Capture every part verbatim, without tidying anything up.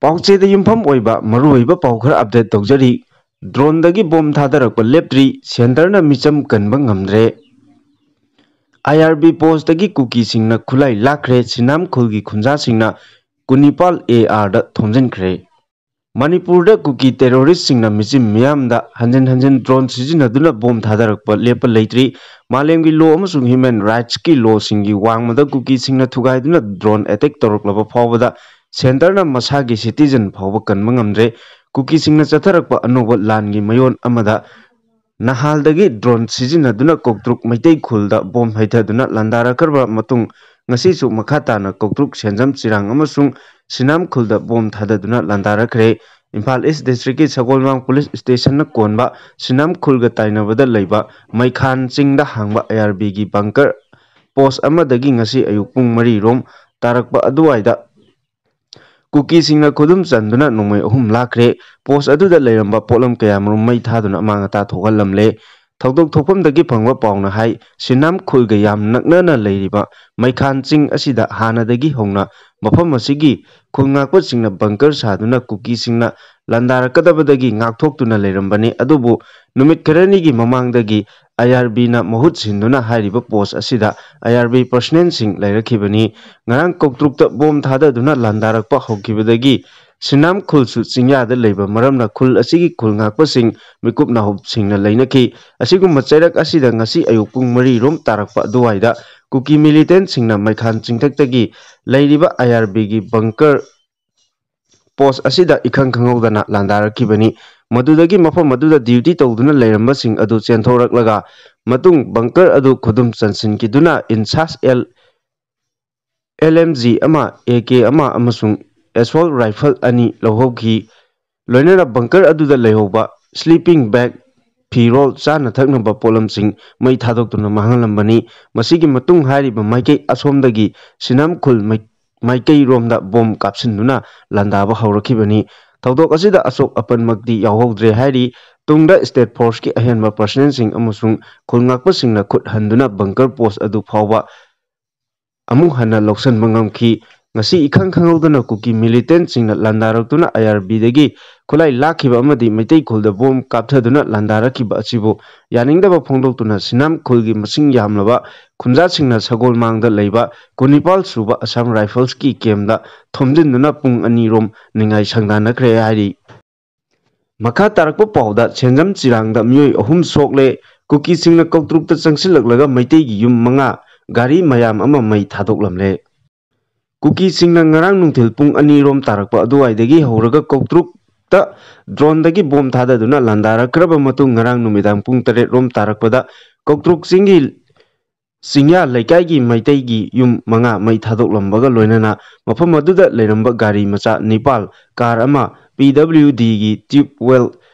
ꯄꯥꯎꯆꯦꯗ ꯌꯨꯝꯐꯝ ꯑꯣꯏꯕ ꯃꯔꯨꯑꯣꯏꯕ ꯄꯥꯎ ꯈꯔ ꯑꯞꯗꯦꯠ ꯇꯧꯖꯔꯤ꯫ ꯗ꯭ꯔꯣꯟꯗꯒꯤ ꯕꯣꯝ ꯊꯥꯗꯔꯛꯄ ꯂꯦꯞꯇ꯭ꯔꯤ, ꯁꯦꯟꯇꯔꯅ ꯃꯤꯆꯝ ꯀꯟꯕ ꯉꯝꯗ꯭ꯔꯦ꯫ ꯑꯥꯏ ꯑꯥꯔ ꯕꯤ ꯄꯣꯁꯇꯒꯤ ꯀꯨꯀꯤꯁꯤꯡꯅ ꯈꯨꯠꯂꯥꯏ ꯂꯥꯛꯈ꯭ꯔꯦ, ꯁꯤꯅꯥꯝ ꯈꯨꯜꯒꯤ ꯈꯨꯟꯖꯥꯁꯤꯡꯅ ꯀꯨꯟꯅꯤꯄꯥꯜ ꯑꯦ ꯑꯥꯔꯗ ꯊꯣꯝꯖꯤꯟꯈ꯭ꯔꯦ꯫ ꯃꯅꯤꯄꯨꯔꯗ ꯀꯨꯀꯤ ꯇꯦꯔꯣꯔꯤꯁꯁꯤꯡꯅ ꯃꯤꯆꯝ ꯃꯤꯌꯥꯝꯗ ꯍꯟꯖꯤꯟ ꯍꯟꯖꯤꯟ ꯗ꯭ꯔꯣꯟ ꯁꯤꯖꯤꯟꯅꯗꯨꯅ ꯕꯣꯝ ꯊꯥꯗꯔꯛꯄ ꯂꯦꯞꯄ ꯂꯩꯇ꯭ꯔꯤ꯫ ꯃꯥꯂꯦꯝꯒꯤ ꯂꯣ ꯑꯃꯁꯨꯡ ꯍ꯭ꯌꯨꯃꯦꯟ ꯔꯥꯏꯠꯁꯀꯤ ꯂꯣꯁꯤꯡꯒꯤ ꯋꯥꯡꯃꯗ ꯀꯨꯀꯤꯁꯤꯡꯅ ꯊꯨꯒꯥꯏꯗꯨꯅ ꯗ꯭ꯔꯣꯟ ꯑꯦꯇꯦꯛ ꯇꯧꯔꯛꯂꯕ ꯐꯥꯎꯕꯗ ꯁꯦꯟꯇꯔꯅ ꯃꯁꯥꯒꯤ ꯁꯤꯇꯤꯖꯟ ꯐꯥꯎꯕ ꯀꯟꯕ ꯉꯝꯗ꯭ꯔꯦ꯫ ꯀꯨꯀꯤꯁꯤꯡꯅ ꯆꯠꯊꯔꯛꯄ ꯑꯅꯧꯕ ꯂꯥꯟꯒꯤ ꯃꯌꯣꯟ ꯑꯃꯗ ꯅꯍꯥꯜꯗꯒꯤ ꯗ꯭ꯔꯣꯟ ꯁꯤꯖꯤꯟꯅꯗꯨꯅ ꯀꯣꯛꯇ꯭ꯔꯨꯛ ꯃꯩꯇꯩ ꯈꯨꯜꯗ ꯕꯣꯝ ꯍꯩꯊꯗꯨꯅ ꯂꯥꯟꯗꯥꯔꯛꯈ꯭ꯔꯕ ꯃꯇꯨꯡ, ꯉꯁꯤꯁꯨ ꯃꯈꯥ ꯇꯥꯅ ꯀꯣꯛꯇ꯭ꯔꯨꯛ, ꯁꯦꯟꯖꯝ, ꯆꯤꯔꯥꯡ ꯑꯃꯁꯨꯡ ꯁꯤꯅꯥꯝ ꯈꯨꯜꯗ ꯕꯣꯝ ꯊꯥꯗꯗꯨꯅ ꯂꯥꯟꯗꯥꯔꯛꯈ꯭ꯔꯦ꯫ ꯏꯝꯐꯥꯜ ꯏꯁ ꯗꯤꯁꯇ꯭ꯔꯤꯛꯀꯤ ꯁꯒꯣꯜꯕꯥꯡ ꯄꯨꯂꯤꯁ ꯁ꯭ꯇꯦꯁꯟꯅ ꯀꯣꯟꯕ ꯁꯤꯅꯥꯝ ꯈꯨꯜꯒ ꯇꯥꯏꯅꯕꯗ ꯂꯩꯕ ꯃꯩꯈꯥꯟ ꯆꯤꯡꯗ ꯍꯥꯡꯕ ꯑꯥꯏ ꯑꯥꯔ ꯕꯤꯒꯤ ꯕꯪꯀꯔ ꯄꯣꯁ ꯑꯃꯗꯒꯤ ꯉꯁꯤ ꯑꯌꯨꯛ ꯄꯨꯡ ꯃꯔꯤ ꯔꯣꯝ ꯇꯥꯔꯛꯄ ꯑꯗꯨꯋꯥꯏꯗ ꯀꯨꯀꯤꯁꯤꯡꯅ ꯈꯨꯗꯨꯝ ꯆꯟꯗꯨꯅ ꯅꯣꯡꯃꯩ ꯑꯍꯨꯝ ꯂꯥꯛꯈ꯭ꯔꯦ꯫ ꯄꯣꯁ ꯑꯗꯨꯗ ꯂꯩꯔꯝꯕ ꯄꯣꯠꯂꯝ ꯀꯌꯥꯃꯔꯨꯝ ꯃꯩ ꯊꯥꯗꯨꯅ ꯑꯃꯥꯡ ꯑꯇꯥ ꯊꯣꯛꯍꯜꯂꯝꯂꯦ꯫ ꯊꯧꯗꯣꯛ ꯊꯣꯛꯐꯝꯗꯒꯤ ꯐꯪꯕ ꯄꯥꯎꯅ ꯍꯥꯏ, ꯁꯤꯅꯥꯝ ꯈꯨꯜꯒ ꯌꯥꯝ ꯅꯛꯅꯅ ꯂꯩꯔꯤꯕ ꯃꯩꯈꯥꯟ ꯆꯤꯡ ꯑꯁꯤꯗ ꯍꯥꯟꯅꯗꯒꯤ ꯍꯧꯅ ꯃꯐꯝ ꯑꯁꯤꯒꯤ ꯈꯨꯜ ꯉꯥꯛꯄꯁꯤꯡꯅ ꯕꯪꯀꯔ ꯁꯥꯗꯨꯅ ꯀꯨꯀꯤꯁꯤꯡꯅ ꯂꯥꯟꯗꯥꯔꯛꯀꯗꯕꯗꯒꯤ ꯉꯥꯛꯊꯣꯛꯇꯨꯅ ꯂꯩꯔꯝꯕꯅꯤ꯫ ꯑꯗꯨꯕꯨ ꯅꯨꯃꯤꯠ ꯈꯔꯅꯤꯒꯤ ꯃꯃꯥꯡꯗꯒꯤ ꯑꯥꯏ ꯑꯥꯔ ꯕꯤꯅ ꯃꯍꯨꯠ ꯁꯤꯟꯗꯨꯅ ꯍꯥꯏꯔꯤꯕ ꯄꯣꯁ ꯑꯁꯤꯗ ꯑꯥꯏ ꯑꯥꯔ ꯕꯤ ꯄꯔꯁꯅꯦꯜꯁꯤꯡ ꯂꯩꯔꯛꯈꯤꯕꯅꯤ꯫ ꯉꯔꯥꯡ ꯀꯣꯛꯇ꯭ꯔꯨꯛꯇ ꯕꯣꯝ ꯊꯥꯗꯗꯨꯅ ꯂꯥꯟꯗꯥꯔꯛꯄ ꯍꯧꯈꯤꯕꯗꯒꯤ ꯁꯤꯅꯥꯝ ꯈꯨꯜꯁꯨ ꯆꯤꯡꯌꯥꯗ ꯂꯩꯕ ꯃꯔꯝꯅ ꯈꯨꯜ ꯑꯁꯤꯒꯤ ꯈꯨꯜ ꯉꯥꯛꯄꯁꯤꯡ ꯃꯤꯀꯨꯞ ꯅꯥꯍꯨꯞꯁꯤꯡꯅ ꯂꯩꯅꯈꯤ꯫ ꯑꯁꯤꯒꯨꯝꯕ ꯆꯩꯔꯛ ꯑꯁꯤꯗ ꯉꯁꯤ ꯑꯌꯨꯛ ꯄꯨꯡ ꯃꯔꯤ ꯔꯣꯝ ꯇꯥꯔꯛꯄ ꯑꯗꯨꯋꯥꯏꯗ ꯀꯨꯀꯤ ꯃꯤꯂꯤꯇꯦꯟꯁꯤꯡꯅ ꯃꯩꯈꯥꯟ ꯆꯤꯡꯊꯛꯇꯒꯤ ꯂꯩꯔꯤꯕ ꯑꯥꯏ ꯑꯥꯔ ꯕꯤꯒꯤ ꯕꯪꯀꯔ ꯄꯣꯁ ꯑꯁꯤꯗ ꯏꯈꯪ ꯈꯪꯍꯧꯗꯅ ꯂꯥꯟꯗꯥꯔꯛꯈꯤꯕꯅꯤ꯫ ꯃꯗꯨꯗꯒꯤ ꯃꯐꯝ ꯑꯗꯨꯗ ꯗ꯭ꯌꯨꯇꯤ ꯇꯧꯗꯨꯅ ꯂꯩꯔꯝꯕꯁꯤꯡ ꯑꯗꯨ ꯆꯦꯟꯊꯣꯔꯛꯂꯒ ꯃꯇꯨꯡ ꯕꯪꯀꯔ ꯑꯗꯨ ꯈꯨꯗꯨꯝ ꯆꯟꯁꯤꯟꯈꯤꯗꯨꯅ ꯏꯟꯁꯥꯁ ꯑꯦꯜ, ꯑꯦꯜ ꯑꯦꯝ ꯖꯤ ꯑꯃ, ꯑꯦ ꯀꯦ ꯑꯃ ꯑꯃꯁꯨꯡ ꯑꯦꯁꯣꯜ ꯔꯥꯏꯐꯜ ꯑꯅꯤ ꯂꯧꯍꯧꯈꯤ꯫ ꯂꯣꯏꯅꯅ ꯕꯪꯀꯔ ꯑꯗꯨꯗ ꯂꯩꯍꯧꯕ ꯁ꯭ꯂꯤꯄꯤꯡ ꯕꯦꯒ, ꯐꯤꯔꯣꯜ, ꯆꯥꯅ ꯊꯛꯅꯕ ꯄꯣꯠꯂꯝꯁꯤꯡ ꯃꯩ ꯊꯥꯗꯣꯛꯇꯨꯅ ꯃꯥꯡꯍꯜꯂꯝꯕꯅꯤ꯫ ꯃꯁꯤꯒꯤ ꯃꯇꯨꯡ ꯍꯥꯏꯔꯤꯕ ꯃꯥꯏꯀꯩ ꯑꯁꯣꯝꯗꯒꯤ ꯁꯤꯅꯝ ꯈꯨꯜ ꯃꯥꯏ-, ꯃꯥꯏꯀꯩꯔꯣꯝꯗ ꯕꯣꯝ ꯀꯥꯞꯁꯤꯟꯗꯨꯅ ꯂꯥꯟꯗꯥꯕ ꯍꯧꯔꯛꯈꯤꯕꯅꯤ꯫ ꯊꯧꯗꯣꯛ ꯑꯁꯤꯗ ꯑꯁꯣꯛ ꯑꯄꯟꯃꯛꯇꯤ ꯌꯥꯎꯍꯧꯗ꯭ꯔꯦ ꯍꯥꯏꯔꯤ꯫ ꯇꯨꯡꯗ ꯁ꯭ꯇꯦꯠ ꯐꯣꯔꯁꯀꯤ ꯑꯍꯦꯟꯕ ꯄꯔꯁꯅꯦꯜꯁꯤꯡ ꯑꯃꯁꯨꯡ ꯈꯨꯜ ꯉꯥꯛꯄꯁꯤꯡꯅ ꯈꯨꯠ ꯍꯟꯗꯨꯅ ꯕꯪꯀꯔ ꯄꯣꯁ ꯑꯗꯨ ꯐꯥꯎꯕ ꯑꯃꯨꯛ ꯍꯟꯅ ꯂꯧꯁꯤꯟꯕ ꯉꯝꯈꯤ꯫ ꯉꯁꯤ ꯏꯈꯪ ꯈꯪꯍꯧꯗꯅ ꯀꯨꯀꯤ ꯃꯤꯂꯤꯇꯦꯟꯠꯁꯤꯡꯅ ꯂꯥꯟꯗꯥꯔꯛꯇꯨꯅ ꯑꯥꯏ ꯑꯥꯔ ꯕꯤꯗꯒꯤ ꯈꯨꯠꯂꯥꯏ ꯂꯥꯛꯈꯤꯕ ꯑꯃꯗꯤ ꯃꯩꯇꯩ ꯈꯨꯜꯗ ꯕꯣꯝ ꯀꯥꯞꯊꯗꯨꯅ ꯂꯥꯟꯗꯥꯔꯛꯈꯤꯕ ꯑꯁꯤꯕꯨ ꯌꯥꯅꯤꯡꯗꯕ ꯐꯣꯡꯗꯣꯛꯇꯨꯅ ꯁꯤꯅꯥꯝ ꯈꯨꯜꯒꯤ ꯃꯁꯤꯡ ꯌꯥꯝꯂꯕ ꯈꯨꯟꯖꯥꯁꯤꯡꯅ ꯁꯒꯣꯜꯃꯥꯡꯗ ꯂꯩꯕ ꯀꯨꯟꯅꯤꯄꯥꯜ ꯁꯨꯕ ꯑꯁꯥꯝ ꯔꯥꯏꯐꯜꯁꯀꯤ ꯀꯦꯝꯗ ꯊꯣꯝꯖꯤꯟꯗꯨꯅ ꯄꯨꯡ ꯑꯅꯤ ꯔꯣꯝ ꯅꯤꯡꯉꯥꯏ ꯁꯪꯗꯥꯅꯈ꯭ꯔꯦ ꯍꯥꯏꯔꯤ꯫ ꯃꯈꯥ ꯇꯥꯔꯛꯄ ꯄꯥꯎꯗ ꯁꯦꯟꯖꯝ ꯆꯤꯔꯥꯡꯗ ꯃꯤꯑꯣꯏ ꯑꯍꯨꯝ ꯁꯣꯛꯂꯦ, ꯀꯨꯀꯤꯁꯤꯡꯅ ꯀꯧꯇ꯭ꯔꯨꯛꯇ ꯆꯪꯁꯤꯜꯂꯛꯂꯒ ꯃꯩꯇꯩꯒꯤ ꯌꯨꯝ ꯃꯉꯥ, ꯒꯥꯔꯤ ꯃꯌꯥꯝ ꯑꯃ ꯃꯩ ꯊꯥꯗꯣꯛꯂꯝꯂꯦ꯫ ꯀꯨꯀꯤꯁꯤꯡꯅ ꯉꯔꯥꯡ ꯅꯨꯡꯊꯤꯜ ꯄꯨꯡ ꯑꯅꯤ ꯔꯣꯝ ꯇꯥꯔꯛꯄ ꯑꯗꯨꯋꯥꯏꯗꯒꯤ ꯍꯧꯔꯒ ꯀꯧꯇ꯭ꯔꯨꯛꯇ ꯗ꯭ꯔꯣꯟꯗꯒꯤ ꯕꯣꯝ ꯊꯥꯗꯗꯨꯅ ꯂꯥꯟꯗꯥꯔꯛꯈ꯭ꯔꯕ ꯃꯇꯨꯡ ꯉꯔꯥꯡ ꯅꯨꯃꯤꯗꯥꯡ ꯄꯨꯡ ꯇꯔꯦꯠ ꯔꯣꯝ ꯇꯥꯔꯛꯄꯗ ꯀꯧꯇ꯭ꯔꯨꯛ ꯆꯤꯡꯒꯤ ꯆꯤꯡꯌꯥ ꯂꯩꯀꯥꯏꯒꯤ ꯃꯩꯇꯩꯒꯤ ꯌꯨꯝ ꯃꯉꯥ ꯃꯩ ꯊꯥꯗꯣꯛꯂꯝꯕꯒ ꯂꯣꯏꯅꯅ ꯃꯐꯝ ꯑꯗꯨꯗ ꯂꯩꯔꯝꯕ ꯒꯥꯔꯤ ꯃꯆꯥ ꯅꯤꯄꯥꯜ, ꯀꯥꯔ ꯑꯃ, ꯄꯤ ꯗꯕ꯭ꯂꯤꯎ ꯗꯤꯒꯤ ꯇ꯭ꯌꯨꯕ ꯋꯦꯜ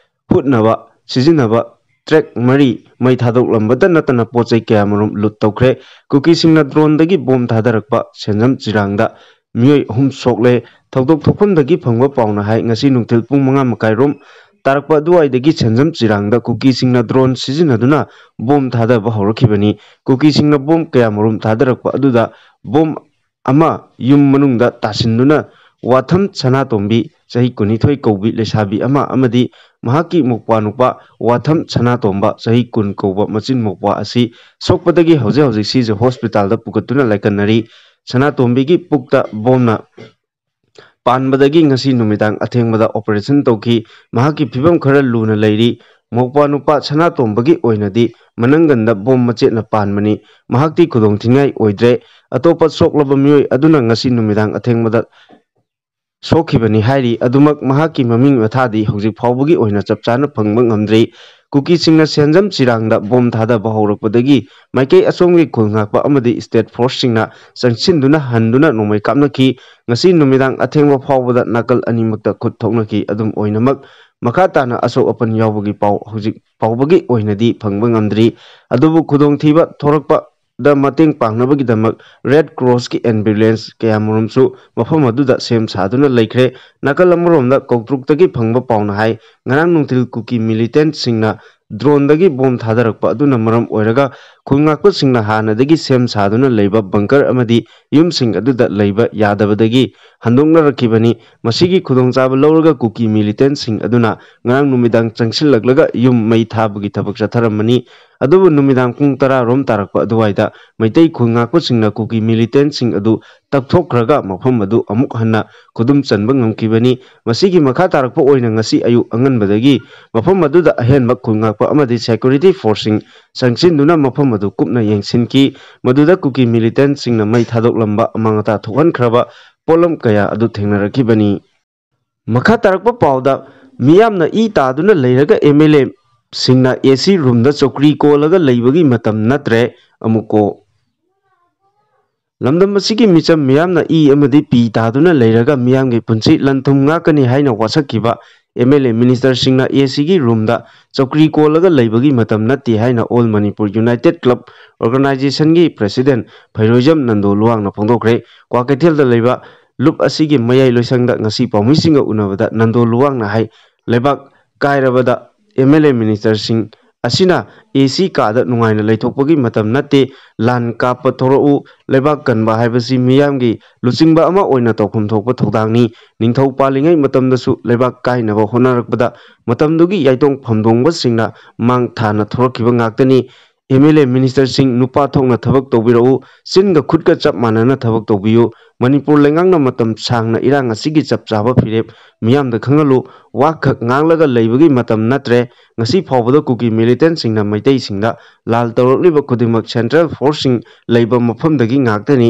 ꯍꯨꯠꯅꯕ ꯁꯤꯖꯤꯟꯅꯕ ꯇ꯭ꯔꯛ ꯃꯔꯤ ꯃꯩ ꯊꯥꯗꯣꯛꯂꯝꯕꯇ ꯅꯠꯇꯅ ꯄꯣꯠ ꯆꯩ ꯀꯌꯥꯃꯔꯨꯝ ꯂꯨꯠ ꯇꯧꯈ꯭ꯔꯦ꯫ ꯀꯨꯀꯤꯁꯤꯡꯅ ꯗ꯭ꯔꯣꯟꯗꯒꯤ ꯕꯣꯝ ꯊꯥꯗꯔꯛꯄ ꯁꯦꯟꯖꯝ ꯆꯤꯔꯥꯡꯗ ꯃꯤꯑꯣꯏ ꯑꯍꯨꯝ ꯁꯣꯛꯂꯦ꯫ ꯊꯧꯗꯣꯛ ꯊꯣꯛꯐꯝꯗꯒꯤ ꯐꯪꯕ ꯄꯥꯎꯅ ꯍꯥꯏ, ꯉꯁꯤ ꯅꯨꯡꯊꯤꯜ ꯄꯨꯡ ꯃꯉꯥ ꯃꯈꯥꯏꯔꯣꯝ ꯇꯥꯔꯛꯄ ꯑꯗꯨꯋꯥꯏꯗꯒꯤ ꯁꯦꯟꯖꯝ ꯆꯤꯔꯥꯡꯗ ꯀꯨꯀꯤꯁꯤꯡꯅ ꯗ꯭ꯔꯣꯟ ꯁꯤꯖꯤꯟꯅꯗꯨꯅ ꯕꯣꯝ ꯊꯥꯗꯕ ꯍꯧꯔꯛꯈꯤꯕꯅꯤ꯫ ꯀꯨꯀꯤꯁꯤꯡꯅ ꯕꯣꯝ ꯀꯌꯥꯃꯔꯨꯝ ꯊꯥꯗꯔꯛꯄ ꯑꯗꯨꯗ ꯕꯣꯝ ꯑꯃ ꯌꯨꯝ ꯃꯅꯨꯡꯗ ꯇꯥꯁꯤꯟꯗꯨꯅ ꯋꯥꯊꯝ ꯁꯅꯥꯇꯣꯝꯕꯤ, ꯆꯍꯤ ꯀꯨꯟꯅꯤꯊꯣꯏ ꯀꯧꯕꯤ ꯂꯩꯁꯥꯕꯤ ꯑꯃ, ꯑꯃꯗꯤ ꯃꯍꯥꯛꯀꯤ ꯃꯧꯄ꯭ꯋꯥ ꯅꯨꯄꯥ ꯋꯥꯊꯝ ꯁꯅꯥꯇꯣꯝꯕ, ꯆꯍꯤ ꯀꯨꯟ ꯀꯧꯕ ꯃꯆꯤꯟ ꯃꯧꯄ꯭ꯋꯥ ꯑꯁꯤ ꯁꯣꯛꯄꯗꯒꯤ ꯍꯧꯖꯤꯛ ꯍꯧꯖꯤꯛ ꯁꯤꯖ ꯍꯣꯁꯄꯤꯇꯥꯜꯗ ꯄꯨꯈꯠꯇꯨꯅ ꯂꯥꯏꯀꯠꯅꯔꯤ꯫ ꯁꯅꯥꯇꯣꯝꯕꯤꯒꯤ ꯄꯨꯛꯇ ꯕꯣꯝꯅ ꯄꯥꯟꯕꯗꯒꯤ ꯉꯁꯤ ꯅꯨꯃꯤꯗꯥꯡ ꯑꯊꯦꯡꯕꯗ ꯑꯣꯄꯔꯦꯁꯟ ꯇꯧꯈꯤ꯫ ꯃꯍꯥꯛꯀꯤ ꯐꯤꯕꯝ ꯈꯔ ꯂꯨꯅ ꯂꯩꯔꯤ꯫ ꯃꯧꯄ꯭ꯋꯥ ꯅꯨꯄꯥ ꯁꯅꯥꯇꯣꯝꯕꯒꯤ ꯑꯣꯏꯅꯗꯤ ꯃꯅꯪꯒꯟꯗ ꯕꯣꯝ ꯃꯆꯦꯠꯅ ꯄꯥꯟꯕꯅꯤ꯫ ꯃꯍꯥꯛꯇꯤ ꯈꯨꯗꯣꯡꯊꯤꯅꯤꯡꯉꯥꯏ ꯑꯣꯏꯗ꯭ꯔꯦ꯫ ꯑꯇꯣꯞꯄ ꯁꯣꯛꯂꯕ ꯃꯤꯑꯣꯏ ꯑꯗꯨꯅ ꯉꯁꯤ ꯅꯨꯃꯤꯗꯥꯡ ꯑꯊꯦꯡꯕꯗ ꯁꯣꯛꯈꯤꯕꯅꯤ ꯍꯥꯏꯔꯤ꯫ ꯑꯗꯨꯃꯛ ꯃꯍꯥꯛꯀꯤ ꯃꯃꯤꯡ ꯃꯊꯥꯗꯤ ꯍꯧꯖꯤꯛ ꯐꯥꯎꯕꯒꯤ ꯑꯣꯏꯅ ꯆꯞ ꯆꯥꯅ ꯐꯪꯕ ꯉꯝꯗ꯭ꯔꯤ꯫ ꯀꯨꯀꯤꯁꯤꯡꯅ ꯁꯦꯟꯖꯝ ꯆꯤꯔꯥꯡꯗ ꯕꯣꯝ ꯊꯥꯗꯕ ꯍꯧꯔꯛꯄꯗꯒꯤ ꯃꯥꯏꯀꯩ ꯑꯁꯣꯝꯒꯤ ꯈꯨꯜ ꯉꯥꯛꯄ ꯑꯃꯗꯤ ꯁ꯭ꯇꯦꯠ ꯐꯣꯔꯁꯁꯤꯡꯅ ꯆꯪꯁꯤꯟꯗꯨꯅ ꯍꯟꯗꯨꯅ ꯅꯣꯡꯃꯩ ꯀꯥꯞꯅꯈꯤ꯫ ꯉꯁꯤ ꯅꯨꯃꯤꯗꯥꯡ ꯑꯊꯦꯡꯕ ꯐꯥꯎꯕꯗ ꯅꯥꯀꯜ ꯑꯅꯤꯃꯛꯇ ꯈꯨꯠ ꯊꯣꯛꯅꯈꯤ꯫ ꯑꯗꯨꯝ ꯑꯣꯏꯅꯃꯛ, ꯃꯈꯥ ꯇꯥꯅ ꯑꯁꯣꯛ ꯑꯄꯟ ꯌꯥꯎꯕꯒꯤ ꯄꯥꯎ ꯍꯧꯖꯤꯛ ꯐꯥꯎꯕꯒꯤ ꯑꯣꯏꯅꯗꯤ ꯐꯪꯕ ꯉꯝꯗ꯭ꯔꯤ꯫ ꯑꯗꯨꯕꯨ ꯈꯨꯗꯣꯡꯊꯤꯕ ꯊꯣꯔꯛꯄꯗ ꯃꯇꯦꯡ ꯄꯥꯡꯅꯕꯒꯤꯗꯃꯛ ꯔꯦꯗ ꯀ꯭ꯔꯣꯁꯀꯤ ꯑꯦꯝꯕꯨꯂꯦꯟꯁ ꯀꯌꯥꯃꯔꯨꯝꯁꯨ ꯃꯐꯝ ꯑꯗꯨꯗ ꯁꯦꯝ ꯁꯥꯗꯨꯅ ꯂꯩꯈ꯭ꯔꯦ꯫ ꯅꯥꯀꯜ ꯑꯃꯔꯣꯝꯗ ꯀꯧꯇ꯭ꯔꯨꯛꯇꯒꯤ ꯐꯪꯕ ꯄꯥꯎꯅ ꯍꯥꯏ, ꯉꯔꯥꯡ ꯅꯨꯡꯊꯤꯜ ꯀꯨꯀꯤ ꯃꯤꯂꯤꯇꯦꯟꯠꯁꯤꯡꯅ ꯗ꯭ꯔꯣꯟꯗꯒꯤ ꯕꯣꯝ ꯊꯥꯗꯔꯛꯄ ꯑꯗꯨꯅ ꯃꯔꯝ ꯑꯣꯏꯔꯒ ꯈꯨꯜ ꯉꯥꯛꯄꯁꯤꯡꯅ ꯍꯥꯟꯅꯗꯒꯤ ꯁꯦꯝ ꯁꯥꯗꯨꯅ ꯂꯩꯕ ꯕꯪꯀꯔ ꯑꯃꯗꯤ ꯌꯨꯝꯁꯤꯡ ꯑꯗꯨꯗ ꯂꯩꯕ ꯌꯥꯗꯕꯗꯒꯤ ꯍꯟꯗꯣꯛꯅꯔꯛꯈꯤꯕꯅꯤ꯫ ꯃꯁꯤꯒꯤ ꯈꯨꯗꯣꯡꯆꯥꯕ ꯂꯧꯔꯒ ꯀꯨꯀꯤ ꯃꯤꯂꯤꯇꯦꯟꯁꯤꯡ ꯑꯗꯨꯅ ꯉꯔꯥꯡ ꯅꯨꯃꯤꯗꯥꯡ ꯆꯪꯁꯤꯜꯂꯛꯂꯒ ꯌꯨꯝ ꯃꯩ ꯊꯥꯕꯒꯤ ꯊꯕꯛ ꯆꯠꯊꯔꯝꯕꯅꯤ꯫ ꯑꯗꯨꯕꯨ ꯅꯨꯃꯤꯗꯥꯡ ꯄꯨꯡ ꯇꯔꯥ ꯔꯣꯝ ꯇꯥꯔꯛꯄ ꯑꯗꯨꯋꯥꯏꯗ ꯃꯩꯇꯩ ꯈꯨꯜ ꯉꯥꯛꯄꯁꯤꯡꯅ ꯀꯨꯀꯤ ꯃꯤꯂꯤꯇꯦꯟꯁꯤꯡ ꯑꯗꯨ ꯇꯛꯊꯣꯛꯈ꯭ꯔꯒ ꯃꯐꯝ ꯑꯗꯨ ꯑꯃꯨꯛ ꯍꯟꯅ ꯈꯨꯗꯨꯝ ꯆꯟꯕ ꯉꯝꯈꯤꯕꯅꯤ꯫ ꯃꯁꯤꯒꯤ ꯃꯈꯥ ꯇꯥꯔꯛꯄ ꯑꯣꯏꯅ ꯉꯁꯤ ꯑꯌꯨꯛ ꯑꯉꯟꯕꯗꯒꯤ ꯃꯐꯝ ꯑꯗꯨꯗ ꯑꯍꯦꯟꯕ ꯈꯨꯜ ꯉꯥꯛꯄ ꯑꯃꯗꯤ ꯁꯦꯀ꯭ꯌꯨꯔꯤꯇꯤ ꯐꯣꯔꯁꯁꯤꯡ ꯆꯪꯁꯤꯟꯗꯨꯅ ꯃꯐꯝ ꯑꯗꯨ ꯀꯨꯞꯅ ꯌꯦꯡꯁꯤꯟꯈꯤ꯫ ꯃꯗꯨꯗ ꯀꯨꯀꯤ ꯃꯤꯂꯤꯇꯦꯟꯁꯤꯡꯅ ꯃꯩ ꯊꯥꯗꯣꯛꯂꯝꯕ ꯑꯃꯥꯡ ꯑꯇꯥ ꯊꯣꯛꯍꯟꯈ꯭ꯔꯕ ꯄꯣꯠꯂꯝ ꯀꯌꯥ ꯑꯗꯨ ꯊꯦꯡꯅꯔꯛꯈꯤꯕꯅꯤ꯫ ꯃꯈꯥ ꯇꯥꯔꯛꯄ ꯄꯥꯎꯗ, ꯃꯤꯌꯥꯝꯅ ꯏ ꯇꯥꯗꯨꯅ ꯂꯩꯔꯒ ꯑꯦꯝ ꯑꯦꯜ ꯑꯦꯁꯤꯡꯅ ꯑꯦ ꯁꯤ ꯔꯨꯝꯗ ꯆꯧꯀ꯭ꯔꯤ ꯀꯣꯜꯂꯒ ꯂꯩꯕꯒꯤ ꯃꯇꯝ ꯅꯠꯇ꯭ꯔꯦ꯫ ꯑꯃꯨꯛ ꯀꯣ ꯂꯝꯗꯝ ꯑꯁꯤꯒꯤ ꯃꯤꯆꯝ ꯃꯤꯌꯥꯝꯅ ꯏ ꯑꯃꯗꯤ ꯄꯤ ꯇꯥꯗꯨꯅ ꯂꯩꯔꯒ ꯃꯤꯌꯥꯝꯒꯤ ꯄꯨꯟꯁꯤ ꯂꯟ ꯊꯨꯝ ꯉꯥꯛꯀꯅꯤ ꯍꯥꯏꯅ ꯋꯥꯁꯛꯈꯤꯕ ꯑꯦꯝ ꯑꯦꯜ ꯑꯦ ꯃꯤꯅꯤꯁꯇꯔꯁꯤꯡꯅ ꯑꯦ ꯁꯤꯒꯤ ꯔꯨꯝꯗ ꯆꯧꯀ꯭ꯔꯤ ꯀꯣꯜꯂꯒ ꯂꯩꯕꯒꯤ ꯃꯇꯝ ꯅꯠꯇꯦ ꯍꯥꯏꯅ ꯑꯣꯜ ꯃꯅꯤꯄꯨꯔ ꯌꯨꯅꯥꯏꯇꯦꯠ ꯀ꯭ꯂꯕ ꯑꯣꯔꯒꯅꯥꯏꯖꯦꯁꯟꯒꯤ ꯄ꯭ꯔꯦꯁꯤꯗꯦꯟ ꯐꯩꯔꯣꯏꯖꯝ ꯅꯟꯗꯣ ꯂꯨꯋꯥꯡꯅ ꯐꯣꯡꯗꯣꯛꯈ꯭ꯔꯦ꯫ ꯀ꯭ꯋꯥꯀꯩꯊꯦꯜꯗ ꯂꯩꯕ ꯂꯨꯞ ꯑꯁꯤꯒꯤ ꯃꯌꯥꯏ ꯂꯣꯏꯁꯪꯗ ꯉꯁꯤ ꯄꯥꯎꯃꯤꯁꯤꯡꯒ ꯎꯅꯕꯗ ꯅꯟꯗꯣ ꯂꯨꯋꯥꯡꯅ ꯍꯥꯏ, ꯂꯩꯕꯥꯛ ꯀꯥꯏꯔꯕꯗ ꯑꯦꯝ ꯑꯦꯜ ꯑꯦ ꯃꯤꯅꯤꯁꯇꯔꯁꯤꯡ ꯑꯁꯤꯅ ꯑꯦ ꯁꯤ ꯀꯥꯗ ꯅꯨꯡꯉꯥꯏꯅ ꯂꯩꯊꯣꯛꯄꯒꯤ ꯃꯇꯝ ꯅꯠꯇꯦ, ꯂꯥꯟ ꯀꯥꯞꯄ ꯊꯣꯔꯛꯎ, ꯂꯩꯕꯥꯛ ꯀꯟꯕ ꯍꯥꯏꯕꯁꯤ ꯃꯤꯌꯥꯝꯒꯤ ꯂꯨꯆꯤꯡꯕ ꯑꯃ ꯑꯣꯏꯅ ꯇꯧꯐꯝ ꯊꯣꯛꯄ ꯊꯧꯗꯥꯡꯅꯤ꯫ ꯅꯤꯡꯊꯧ ꯄꯥꯜꯂꯤꯉꯩ ꯃꯇꯝꯗꯁꯨ ꯂꯩꯕꯥꯛ ꯀꯥꯏꯅꯕ ꯍꯣꯠꯅꯔꯛꯄꯗ ꯃꯇꯝꯗꯨꯒꯤ ꯌꯥꯏꯇꯣꯡ ꯐꯝꯗꯣꯡꯕꯁꯤꯡꯅ ꯃꯥꯡ ꯊꯥꯅ ꯊꯣꯔꯛꯈꯤꯕ ꯉꯥꯛꯇꯅꯤ꯫ ꯑꯦꯝ ꯑꯦꯜ ꯑꯦ ꯃꯤꯅꯤꯁꯇꯔꯁꯤꯡ ꯅꯨꯄꯥ ꯊꯣꯛꯅ ꯊꯕꯛ ꯇꯧꯕꯤꯔꯛꯎ, ꯆꯤꯟꯒ ꯈꯨꯠꯀ ꯆꯞ ꯃꯥꯟꯅꯅ ꯊꯕꯛ ꯇꯧꯕꯤꯌꯨ꯫ ꯃꯅꯤꯄꯨꯔ ꯂꯩꯉꯥꯛꯅ ꯃꯇꯝ ꯁꯥꯡꯅ ꯏꯔꯥꯡ ꯑꯁꯤꯒꯤ ꯆꯞ ꯆꯥꯕ ꯐꯤꯔꯦꯞ ꯃꯤꯌꯥꯝꯗ ꯈꯪꯍꯜꯂꯨ꯫ ꯋꯥꯈꯛ ꯉꯥꯡꯂꯒ ꯂꯩꯕꯒꯤ ꯃꯇꯝ ꯅꯠꯇ꯭ꯔꯦ꯫ ꯉꯁꯤ ꯐꯥꯎꯕꯗ ꯀꯨꯀꯤ ꯃꯤꯂꯤꯇꯦꯟꯁꯤꯡꯅ ꯃꯩꯇꯩꯁꯤꯡꯗ ꯂꯥꯜ ꯇꯧꯔꯛꯂꯤꯕ ꯈꯨꯗꯤꯡꯃꯛ ꯁꯦꯟꯇ꯭ꯔꯦꯜ ꯐꯣꯔꯁꯁꯤꯡ ꯂꯩꯕ ꯃꯐꯝꯗꯒꯤ ꯉꯥꯛꯇꯅꯤ꯫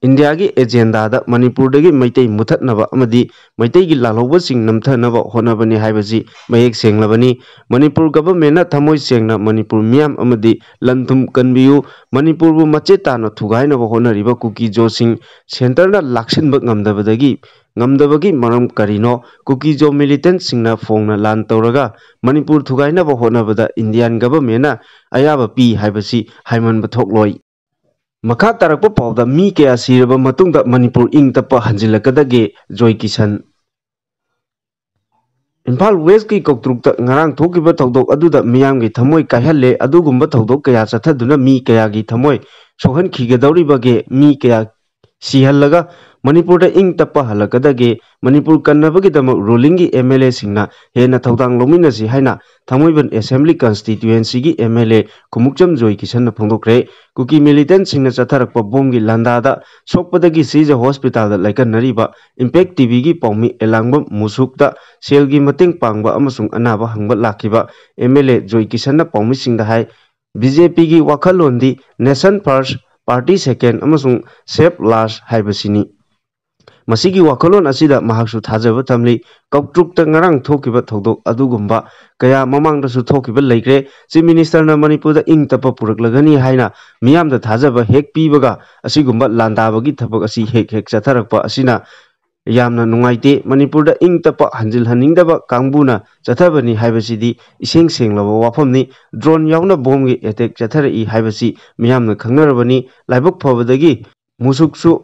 ꯏꯟꯗꯤꯌꯥꯒꯤ ꯑꯦꯖꯦꯟꯗꯥꯗ ꯃꯅꯤꯄꯨꯔꯗꯒꯤ ꯃꯩꯇꯩ ꯃꯨꯊꯠꯅꯕ ꯑꯃꯗꯤ ꯃꯩꯇꯩꯒꯤ ꯂꯥꯜꯍꯧꯕꯁꯤꯡ ꯅꯝꯊꯅꯕ ꯍꯣꯠꯅꯕꯅꯤ ꯍꯥꯏꯕꯁꯤ ꯃꯌꯦꯛ ꯁꯦꯡꯂꯕꯅꯤ꯫ ꯃꯅꯤꯄꯨꯔ ꯒꯚꯔꯟꯃꯦꯟꯅ ꯊꯃꯣꯏ ꯁꯦꯡꯅ ꯃꯅꯤꯄꯨꯔ ꯃꯤꯌꯥꯝ ꯑꯃꯗꯤ ꯂꯟ ꯊꯨꯝ ꯀꯟꯕꯤꯌꯨ꯫ ꯃꯅꯤꯄꯨꯔꯕꯨ ꯃꯆꯦꯠ ꯇꯥꯅ ꯊꯨꯒꯥꯏꯅꯕ ꯍꯣꯠꯅꯔꯤꯕ ꯀꯨꯀꯤꯖꯣꯁꯤꯡ ꯁꯦꯟꯇꯔꯅ ꯂꯥꯛꯁꯤꯟꯕ ꯉꯝꯗꯕꯗꯒꯤ, ꯉꯝꯗꯕꯒꯤ ꯃꯔꯝ ꯀꯔꯤꯅꯣ? ꯀꯨꯀꯤꯖꯣ ꯃꯤꯂꯤꯇꯦꯟꯠꯁꯤꯡꯅ ꯐꯣꯡꯅ ꯂꯥꯟ ꯇꯧꯔꯒ ꯃꯅꯤꯄꯨꯔ ꯊꯨꯒꯥꯏꯅꯕ ꯍꯣꯠꯅꯕꯗ ꯏꯟꯗꯤꯌꯥꯟ ꯒꯚꯔꯟꯃꯦꯟꯅ ꯑꯌꯥꯕ ꯄꯤ ꯍꯥꯏꯕꯁꯤ ꯍꯥꯏꯃꯟꯕ ꯊꯣꯛꯂꯣꯏ꯫ ꯃꯈꯥ ꯇꯥꯔꯛꯄ ꯄꯥꯎꯗ, ꯃꯤ ꯀꯌꯥ ꯁꯤꯔꯕ ꯃꯇꯨꯡꯗ ꯃꯅꯤꯄꯨꯔ ꯏꯪ ꯇꯞꯄ ꯍꯟꯖꯤꯜꯂꯛꯀꯗꯒꯦ? ꯖꯣꯏ ꯀꯤꯁꯟ꯫ ꯏꯝꯐꯥꯜ ꯋꯦꯁꯀꯤ ꯀꯧꯇ꯭ꯔꯨꯛꯇ ꯉꯔꯥꯡ ꯊꯣꯛꯈꯤꯕ ꯊꯧꯗꯣꯛ ꯑꯗꯨꯗ ꯃꯤꯌꯥꯝꯒꯤ ꯊꯃꯣꯏ ꯀꯥꯏꯍꯜꯂꯦ꯫ ꯑꯗꯨꯒꯨꯝꯕ ꯊꯧꯗꯣꯛ ꯀꯌꯥ ꯆꯠꯊꯗꯨꯅ ꯃꯤ ꯀꯌꯥꯒꯤ ꯊꯃꯣꯏ ꯁꯣꯛꯍꯟꯈꯤꯒꯗꯧꯔꯤꯕꯒꯦ? ꯃꯤ ꯀꯌꯥ ꯁꯤꯍꯜꯂꯒ ꯃꯅꯤꯄꯨꯔꯗ ꯏꯪ ꯇꯞꯄ ꯍꯜꯂꯛꯀꯗꯒꯦ? ꯃꯅꯤꯄꯨꯔ ꯀꯟꯅꯕꯒꯤꯗꯃꯛ ꯔꯨꯂꯤꯡꯒꯤ ꯑꯦꯝ ꯑꯦꯜ ꯑꯦꯁꯤꯡꯅ ꯍꯦꯟꯅ ꯊꯧꯗꯥꯡ ꯂꯧꯃꯤꯟꯅꯁꯤ ꯍꯥꯏꯅ ꯊꯥꯡꯃꯩꯕꯟ assembly ꯀꯟꯁꯇꯤꯇ꯭ꯌꯨꯑꯦꯟꯁꯤꯒꯤ M L A Khumukcham ꯖꯣꯏ ꯀꯤꯁꯟꯅ ꯐꯣꯡꯗꯣꯛꯈ꯭ꯔꯦ꯫ ꯀꯨꯀꯤ ꯃꯤꯂꯤꯇꯦꯟꯠꯁꯤꯡꯅ ꯆꯠꯊꯔꯛꯄ ꯕꯣꯝꯒꯤ ꯂꯥꯟꯗꯥꯗ ꯁꯣꯛꯄꯗꯒꯤ ꯁꯤꯖ ꯍꯣꯁꯄꯤꯇꯥꯜꯗ ꯂꯥꯏꯀꯠꯅꯔꯤꯕ ꯏꯝꯄꯦꯛ ꯇꯤꯚꯤꯒꯤ ꯄꯥꯎꯃꯤ ꯑꯦꯂꯥꯡꯕꯝ ꯃꯨꯁꯨꯛꯇ ꯁꯦꯜꯒꯤ ꯃꯇꯦꯡ ꯄꯥꯡꯕ ꯑꯃꯁꯨꯡ ꯑꯅꯥꯕ ꯍꯪꯕ ꯂꯥꯛꯈꯤꯕ ꯑꯦꯝ ꯑꯦꯜ ꯑꯦ ꯖꯣꯏ ꯀꯤꯁꯟꯅ ꯄꯥꯎꯃꯤꯁꯤꯡꯗ ꯍꯥꯏ, ꯕꯤ ꯖꯦ ꯄꯤꯒꯤ ꯋꯥꯈꯜꯂꯣꯟꯗꯤ "Nation first, party second ꯑꯃꯁꯨꯡ save last" ꯍꯥꯏꯕꯁꯤꯅꯤ꯫ ꯃꯁꯤꯒꯤ ꯋꯥꯈꯜꯂꯣꯟ ꯑꯁꯤꯗ ꯃꯍꯥꯛꯁꯨ ꯊꯥꯖꯕ ꯊꯝꯂꯤ꯫ ꯀꯧꯇ꯭ꯔꯨꯛꯇ ꯉꯔꯥꯡ ꯊꯣꯛꯈꯤꯕ ꯊꯧꯗꯣꯛ ꯑꯗꯨꯒꯨꯝꯕ ꯀꯌꯥ ꯃꯃꯥꯡꯗꯁꯨ ꯊꯣꯛꯈꯤꯕ ꯂꯩꯈ꯭ꯔꯦ꯫ ꯆꯤꯐ ꯃꯤꯅꯤꯁꯇꯔꯅ ꯃꯅꯤꯄꯨꯔꯗ ꯏꯪ ꯇꯞꯄ ꯄꯨꯔꯛꯂꯒꯅꯤ ꯍꯥꯏꯅ ꯃꯤꯌꯥꯝꯗ ꯊꯥꯖꯕ ꯍꯦꯛ ꯄꯤꯕꯒ ꯑꯁꯤꯒꯨꯝꯕ ꯂꯥꯟꯗꯥꯕꯒꯤ ꯊꯕꯛ ꯑꯁꯤ ꯍꯦꯛ ꯍꯦꯛ ꯆꯠꯊꯔꯛꯄ ꯑꯁꯤꯅ ꯌꯥꯝꯅ ꯅꯨꯡꯉꯥꯏꯇꯦ꯫ ꯃꯅꯤꯄꯨꯔꯗ ꯏꯪ ꯇꯞꯄ ꯍꯟꯖꯤꯜꯍꯟꯅꯤꯡꯗꯕ ꯀꯥꯡꯕꯨꯅ ꯆꯠꯊꯕꯅꯤ ꯍꯥꯏꯕꯁꯤꯗꯤ ꯏꯁꯦꯡ ꯁꯦꯡꯂꯕ ꯋꯥꯐꯝꯅꯤ꯫ ꯗ꯭ꯔꯣꯟ ꯌꯥꯎꯅ ꯕꯣꯝꯒꯤ ꯑꯦꯇꯦꯛ ꯆꯠꯊꯔꯛꯏ ꯍꯥꯏꯕꯁꯤ ꯃꯤꯌꯥꯝꯅ ꯈꯪꯅꯔꯕꯅꯤ꯫ ꯂꯥꯏꯕꯛ ꯐꯕꯗꯒꯤ ꯃꯨꯁꯨꯛꯁꯨ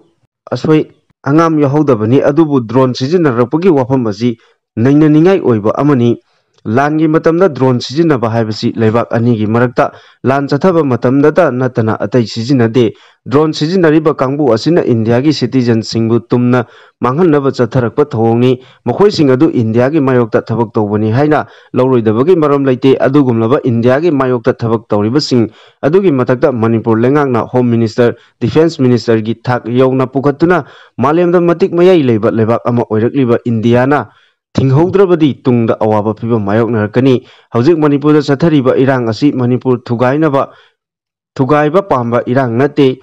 ꯑꯁꯣꯏ ꯑꯉꯥꯝ ꯌꯥꯎꯍꯧꯗꯕꯅꯤ꯫ ꯑꯗꯨꯕꯨ ꯗ꯭ꯔꯣꯟ ꯁꯤꯖꯤꯟꯅꯔꯛꯄꯒꯤ ꯋꯥꯐꯝ ꯑꯁꯤ ꯅꯩꯅꯅꯤꯡꯉꯥꯏ ꯑꯣꯏꯕ ꯑꯃꯅꯤ꯫ ꯂꯥꯟꯒꯤ ꯃꯇꯝꯗ ꯗ꯭ꯔꯣꯟ ꯁꯤꯖꯤꯟꯅꯕ ꯍꯥꯏꯕꯁꯤ ꯂꯩꯕꯥꯛ ꯑꯅꯤꯒꯤ ꯃꯔꯛꯇ ꯂꯥꯟ ꯆꯠꯊꯕ ꯃꯇꯝꯗꯇ ꯅꯠꯇꯅ ꯑꯇꯩ ꯁꯤꯖꯤꯟꯅꯗꯦ꯫ ꯗ꯭ꯔꯣꯟ ꯁꯤꯖꯤꯟꯅꯔꯤꯕ ꯀꯥꯡꯕꯨ ꯑꯁꯤꯅ ꯏꯟꯗꯤꯌꯥꯒꯤ ꯁꯤꯇꯤꯖꯟꯁꯤꯡꯕꯨ ꯇꯨꯝꯅ ꯃꯥꯡꯍꯟꯅꯕ ꯆꯠꯊꯔꯛꯄ ꯊꯧꯑꯣꯡꯅꯤ꯫ ꯃꯈꯣꯏꯁꯤꯡ ꯑꯗꯨ ꯏꯟꯗꯤꯌꯥꯒꯤ ꯃꯥꯌꯣꯛꯇ ꯊꯕꯛ ꯇꯧꯕꯅꯤ ꯍꯥꯏꯅ ꯂꯧꯔꯣꯏꯗꯕꯒꯤ ꯃꯔꯝ ꯂꯩꯇꯦ꯫ ꯑꯗꯨꯒꯨꯝꯂꯕ ꯏꯟꯗꯤꯌꯥꯒꯤ ꯃꯥꯌꯣꯛꯇ ꯊꯕꯛ ꯇꯧꯔꯤꯕꯁꯤꯡ ꯑꯗꯨꯒꯤ ꯃꯊꯛꯇ ꯃꯅꯤꯄꯨꯔ ꯂꯩꯉꯥꯛꯅ ꯍꯣꯝ ꯃꯤꯅꯤꯁꯇꯔ, ꯗꯤꯐꯦꯟꯁ ꯃꯤꯅꯤꯁꯇꯔꯒꯤ ꯊꯥꯛ ꯌꯧꯅ ꯄꯨꯈꯠꯇꯨꯅ ꯃꯥꯂꯦꯝꯗ ꯃꯇꯤꯛ ꯃꯌꯥꯏ ꯂꯩꯕ ꯂꯩꯕꯥꯛ ꯑꯃ ꯑꯣꯏꯔꯛꯂꯤꯕ ꯏꯟꯗꯤꯌꯥꯅ ꯊꯤꯡꯍꯧꯗ꯭ꯔꯕꯗꯤ ꯇꯨꯡꯗ ꯑꯋꯥꯕ ꯐꯤꯕꯝ ꯃꯥꯌꯣꯛꯅꯔꯛꯀꯅꯤ꯫ ꯍꯧꯖꯤꯛ ꯃꯅꯤꯄꯨꯔꯗ ꯆꯠꯊꯔꯤꯕ ꯏꯔꯥꯡ ꯑꯁꯤ ꯃꯅꯤꯄꯨꯔ ꯊꯨꯒꯥꯏꯅꯕ, ꯊꯨꯒꯥꯏꯕ ꯄꯥꯝꯕ ꯏꯔꯥꯡ ꯅꯠꯇꯦ꯫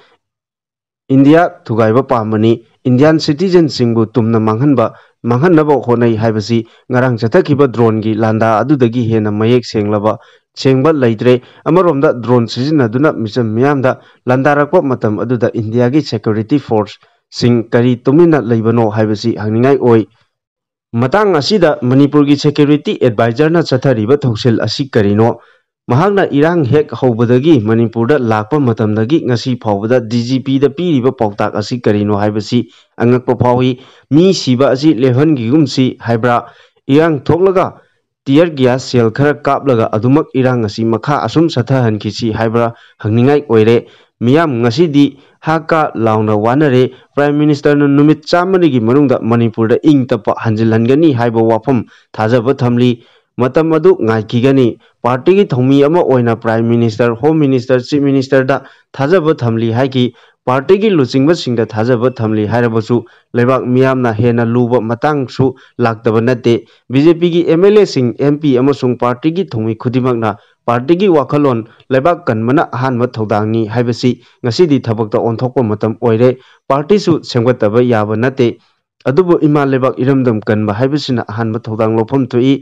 ꯏꯟꯗꯤꯌꯥ ꯊꯨꯒꯥꯏꯕ ꯄꯥꯝꯕꯅꯤ꯫ ꯏꯟꯗꯤꯌꯥꯟ ꯁꯤꯇꯤꯖꯟꯁꯤꯡꯕꯨ ꯇꯨꯝꯅ ꯃꯥꯡꯍꯟꯕ, ꯃꯥꯡꯍꯟꯅꯕ ꯍꯣꯠꯅꯩ ꯍꯥꯏꯕꯁꯤ ꯉꯔꯥꯡ ꯆꯠꯊꯈꯤꯕ ꯗ꯭ꯔꯣꯟꯒꯤ ꯂꯥꯟꯗꯥ ꯑꯗꯨꯗꯒꯤ ꯍꯦꯟꯅ ꯃꯌꯦꯛ ꯁꯦꯡꯂꯕ, ꯁꯦꯡꯕ ꯂꯩꯇ꯭ꯔꯦ꯫ ꯑꯃꯔꯣꯝꯗ ꯗ꯭ꯔꯣꯟ ꯁꯤꯖꯤꯟꯅꯗꯨꯅ ꯃꯤꯆꯝ ꯃꯤꯌꯥꯝꯗ ꯂꯥꯟꯗꯥꯔꯛꯄ ꯃꯇꯝ ꯑꯗꯨꯗ ꯏꯟꯗꯤꯌꯥꯒꯤ ꯁꯦꯀ꯭ꯌꯨꯔꯤꯇꯤ ꯐꯣꯔꯁꯁꯤꯡ ꯀꯔꯤ ꯇꯨꯃꯤꯟꯅ ꯂꯩꯕꯅꯣ ꯍꯥꯏꯕꯁꯤ ꯍꯪꯅꯤꯡꯉꯥꯏ ꯑꯣꯏ꯫ ꯃꯇꯥꯡ ꯑꯁꯤꯗ ꯃꯅꯤꯄꯨꯔꯒꯤ ꯁꯦꯀ꯭ꯌꯨꯔꯤꯇꯤ ꯑꯦꯗꯚꯥꯏꯖꯔꯅ ꯆꯠꯊꯔꯤꯕ ꯊꯧꯁꯤꯜ ꯑꯁꯤ ꯀꯔꯤꯅꯣ? ꯃꯍꯥꯛꯅ ꯏꯔꯥꯡ ꯍꯦꯛ ꯍꯧꯕꯗꯒꯤ ꯃꯅꯤꯄꯨꯔꯗ ꯂꯥꯛꯄ ꯃꯇꯝꯗꯒꯤ ꯉꯁꯤ ꯐꯥꯎꯕꯗ ꯗꯤ ꯖꯤ ꯄꯤꯗ ꯄꯤꯔꯤꯕ ꯄꯥꯎꯇꯥꯛ ꯑꯁꯤ ꯀꯔꯤꯅꯣ ꯍꯥꯏꯕꯁꯤ ꯑꯉꯛꯄ ꯐꯥꯎꯏ꯫ ꯃꯤ ꯁꯤꯕ ꯑꯁꯤ ꯂꯦꯞꯍꯟꯈꯤꯒꯨꯝꯁꯤ ꯍꯥꯏꯕ꯭ꯔꯥ? ꯏꯔꯥꯡ ꯊꯣꯛꯂꯒ tear gas shell ꯈꯔ ꯀꯥꯞꯂꯒ ꯑꯗꯨꯃꯛ ꯏꯔꯥꯡ ꯑꯁꯤ ꯃꯈꯥ ꯑꯁꯨꯝ ꯆꯠꯊꯍꯟꯈꯤꯁꯤ ꯍꯥꯏꯕ꯭ꯔꯥ ꯍꯪꯅꯤꯡꯉꯥꯏ ꯑꯣꯏꯔꯦ꯫ ꯃꯤꯌꯥꯝ ꯉꯁꯤꯗꯤ ꯍꯥ ꯀꯥ ꯂꯥꯎꯅ ꯋꯥꯅꯔꯦ꯫ Prime Ministerꯅ ꯅꯨꯃꯤꯠ ꯆꯥꯝꯃꯔꯤꯒꯤ ꯃꯅꯨꯡꯗ ꯃꯅꯤꯄꯨꯔꯗ ꯏꯪ ꯇꯞꯄ ꯍꯟꯖꯤꯜꯍꯟꯒꯅꯤ ꯍꯥꯏꯕ ꯋꯥꯐꯝ ꯊꯥꯖꯕ ꯊꯝꯂꯤ꯫ ꯃꯇꯝ ꯑꯗꯨ ꯉꯥꯏꯈꯤꯒꯅꯤ꯫ Partyꯒꯤ ꯊꯧꯃꯤ ꯑꯃ ꯑꯣꯏꯅ Prime Minister, Home Minister, Chief Ministerꯗ ꯊꯥꯖꯕ ꯊꯝꯂꯤ ꯍꯥꯏꯈꯤ꯫ Partyꯒꯤ ꯂꯨꯆꯤꯡꯕꯁꯤꯡꯗ ꯊꯥꯖꯕ ꯊꯝꯂꯤ ꯍꯥꯏꯔꯕꯁꯨ ꯂꯩꯕꯥꯛ ꯃꯤꯌꯥꯝꯅ ꯍꯦꯟꯅ ꯂꯨꯕ ꯃꯇꯥꯡꯁꯨ ꯂꯥꯛꯇꯕ ꯅꯠꯇꯦ꯫ BJPꯒꯤ MLAꯁꯤꯡ, MP ꯑꯃꯁꯨꯡ partyꯒꯤ ꯊꯧꯃꯤ ꯈꯨꯗꯤꯡꯃꯛꯅ partyꯒꯤ ꯋꯥꯈꯜꯂꯣꯟ ꯂꯩꯕꯥꯛ ꯀꯟꯕꯅ ꯑꯍꯥꯟꯕ ꯊꯧꯗꯥꯡꯅꯤ ꯍꯥꯏꯕꯁꯤ ꯉꯁꯤꯗꯤ ꯊꯕꯛꯇ ꯑꯣꯟꯊꯣꯛꯄ ꯃꯇꯝ ꯑꯣꯏꯔꯦ꯫ Partyꯁꯨ ꯁꯦꯝꯒꯠꯇꯕ ꯌꯥꯕ ꯅꯠꯇꯦ꯫ ꯑꯗꯨꯕꯨ ꯏꯃꯥ ꯂꯩꯕꯥꯛ ꯏꯔꯝꯗꯝ ꯀꯟꯕ ꯍꯥꯏꯕꯁꯤꯅ ꯑꯍꯥꯟꯕ ꯊꯧꯗꯥꯡ ꯂꯧꯐꯝ ꯊꯣꯛꯏ꯫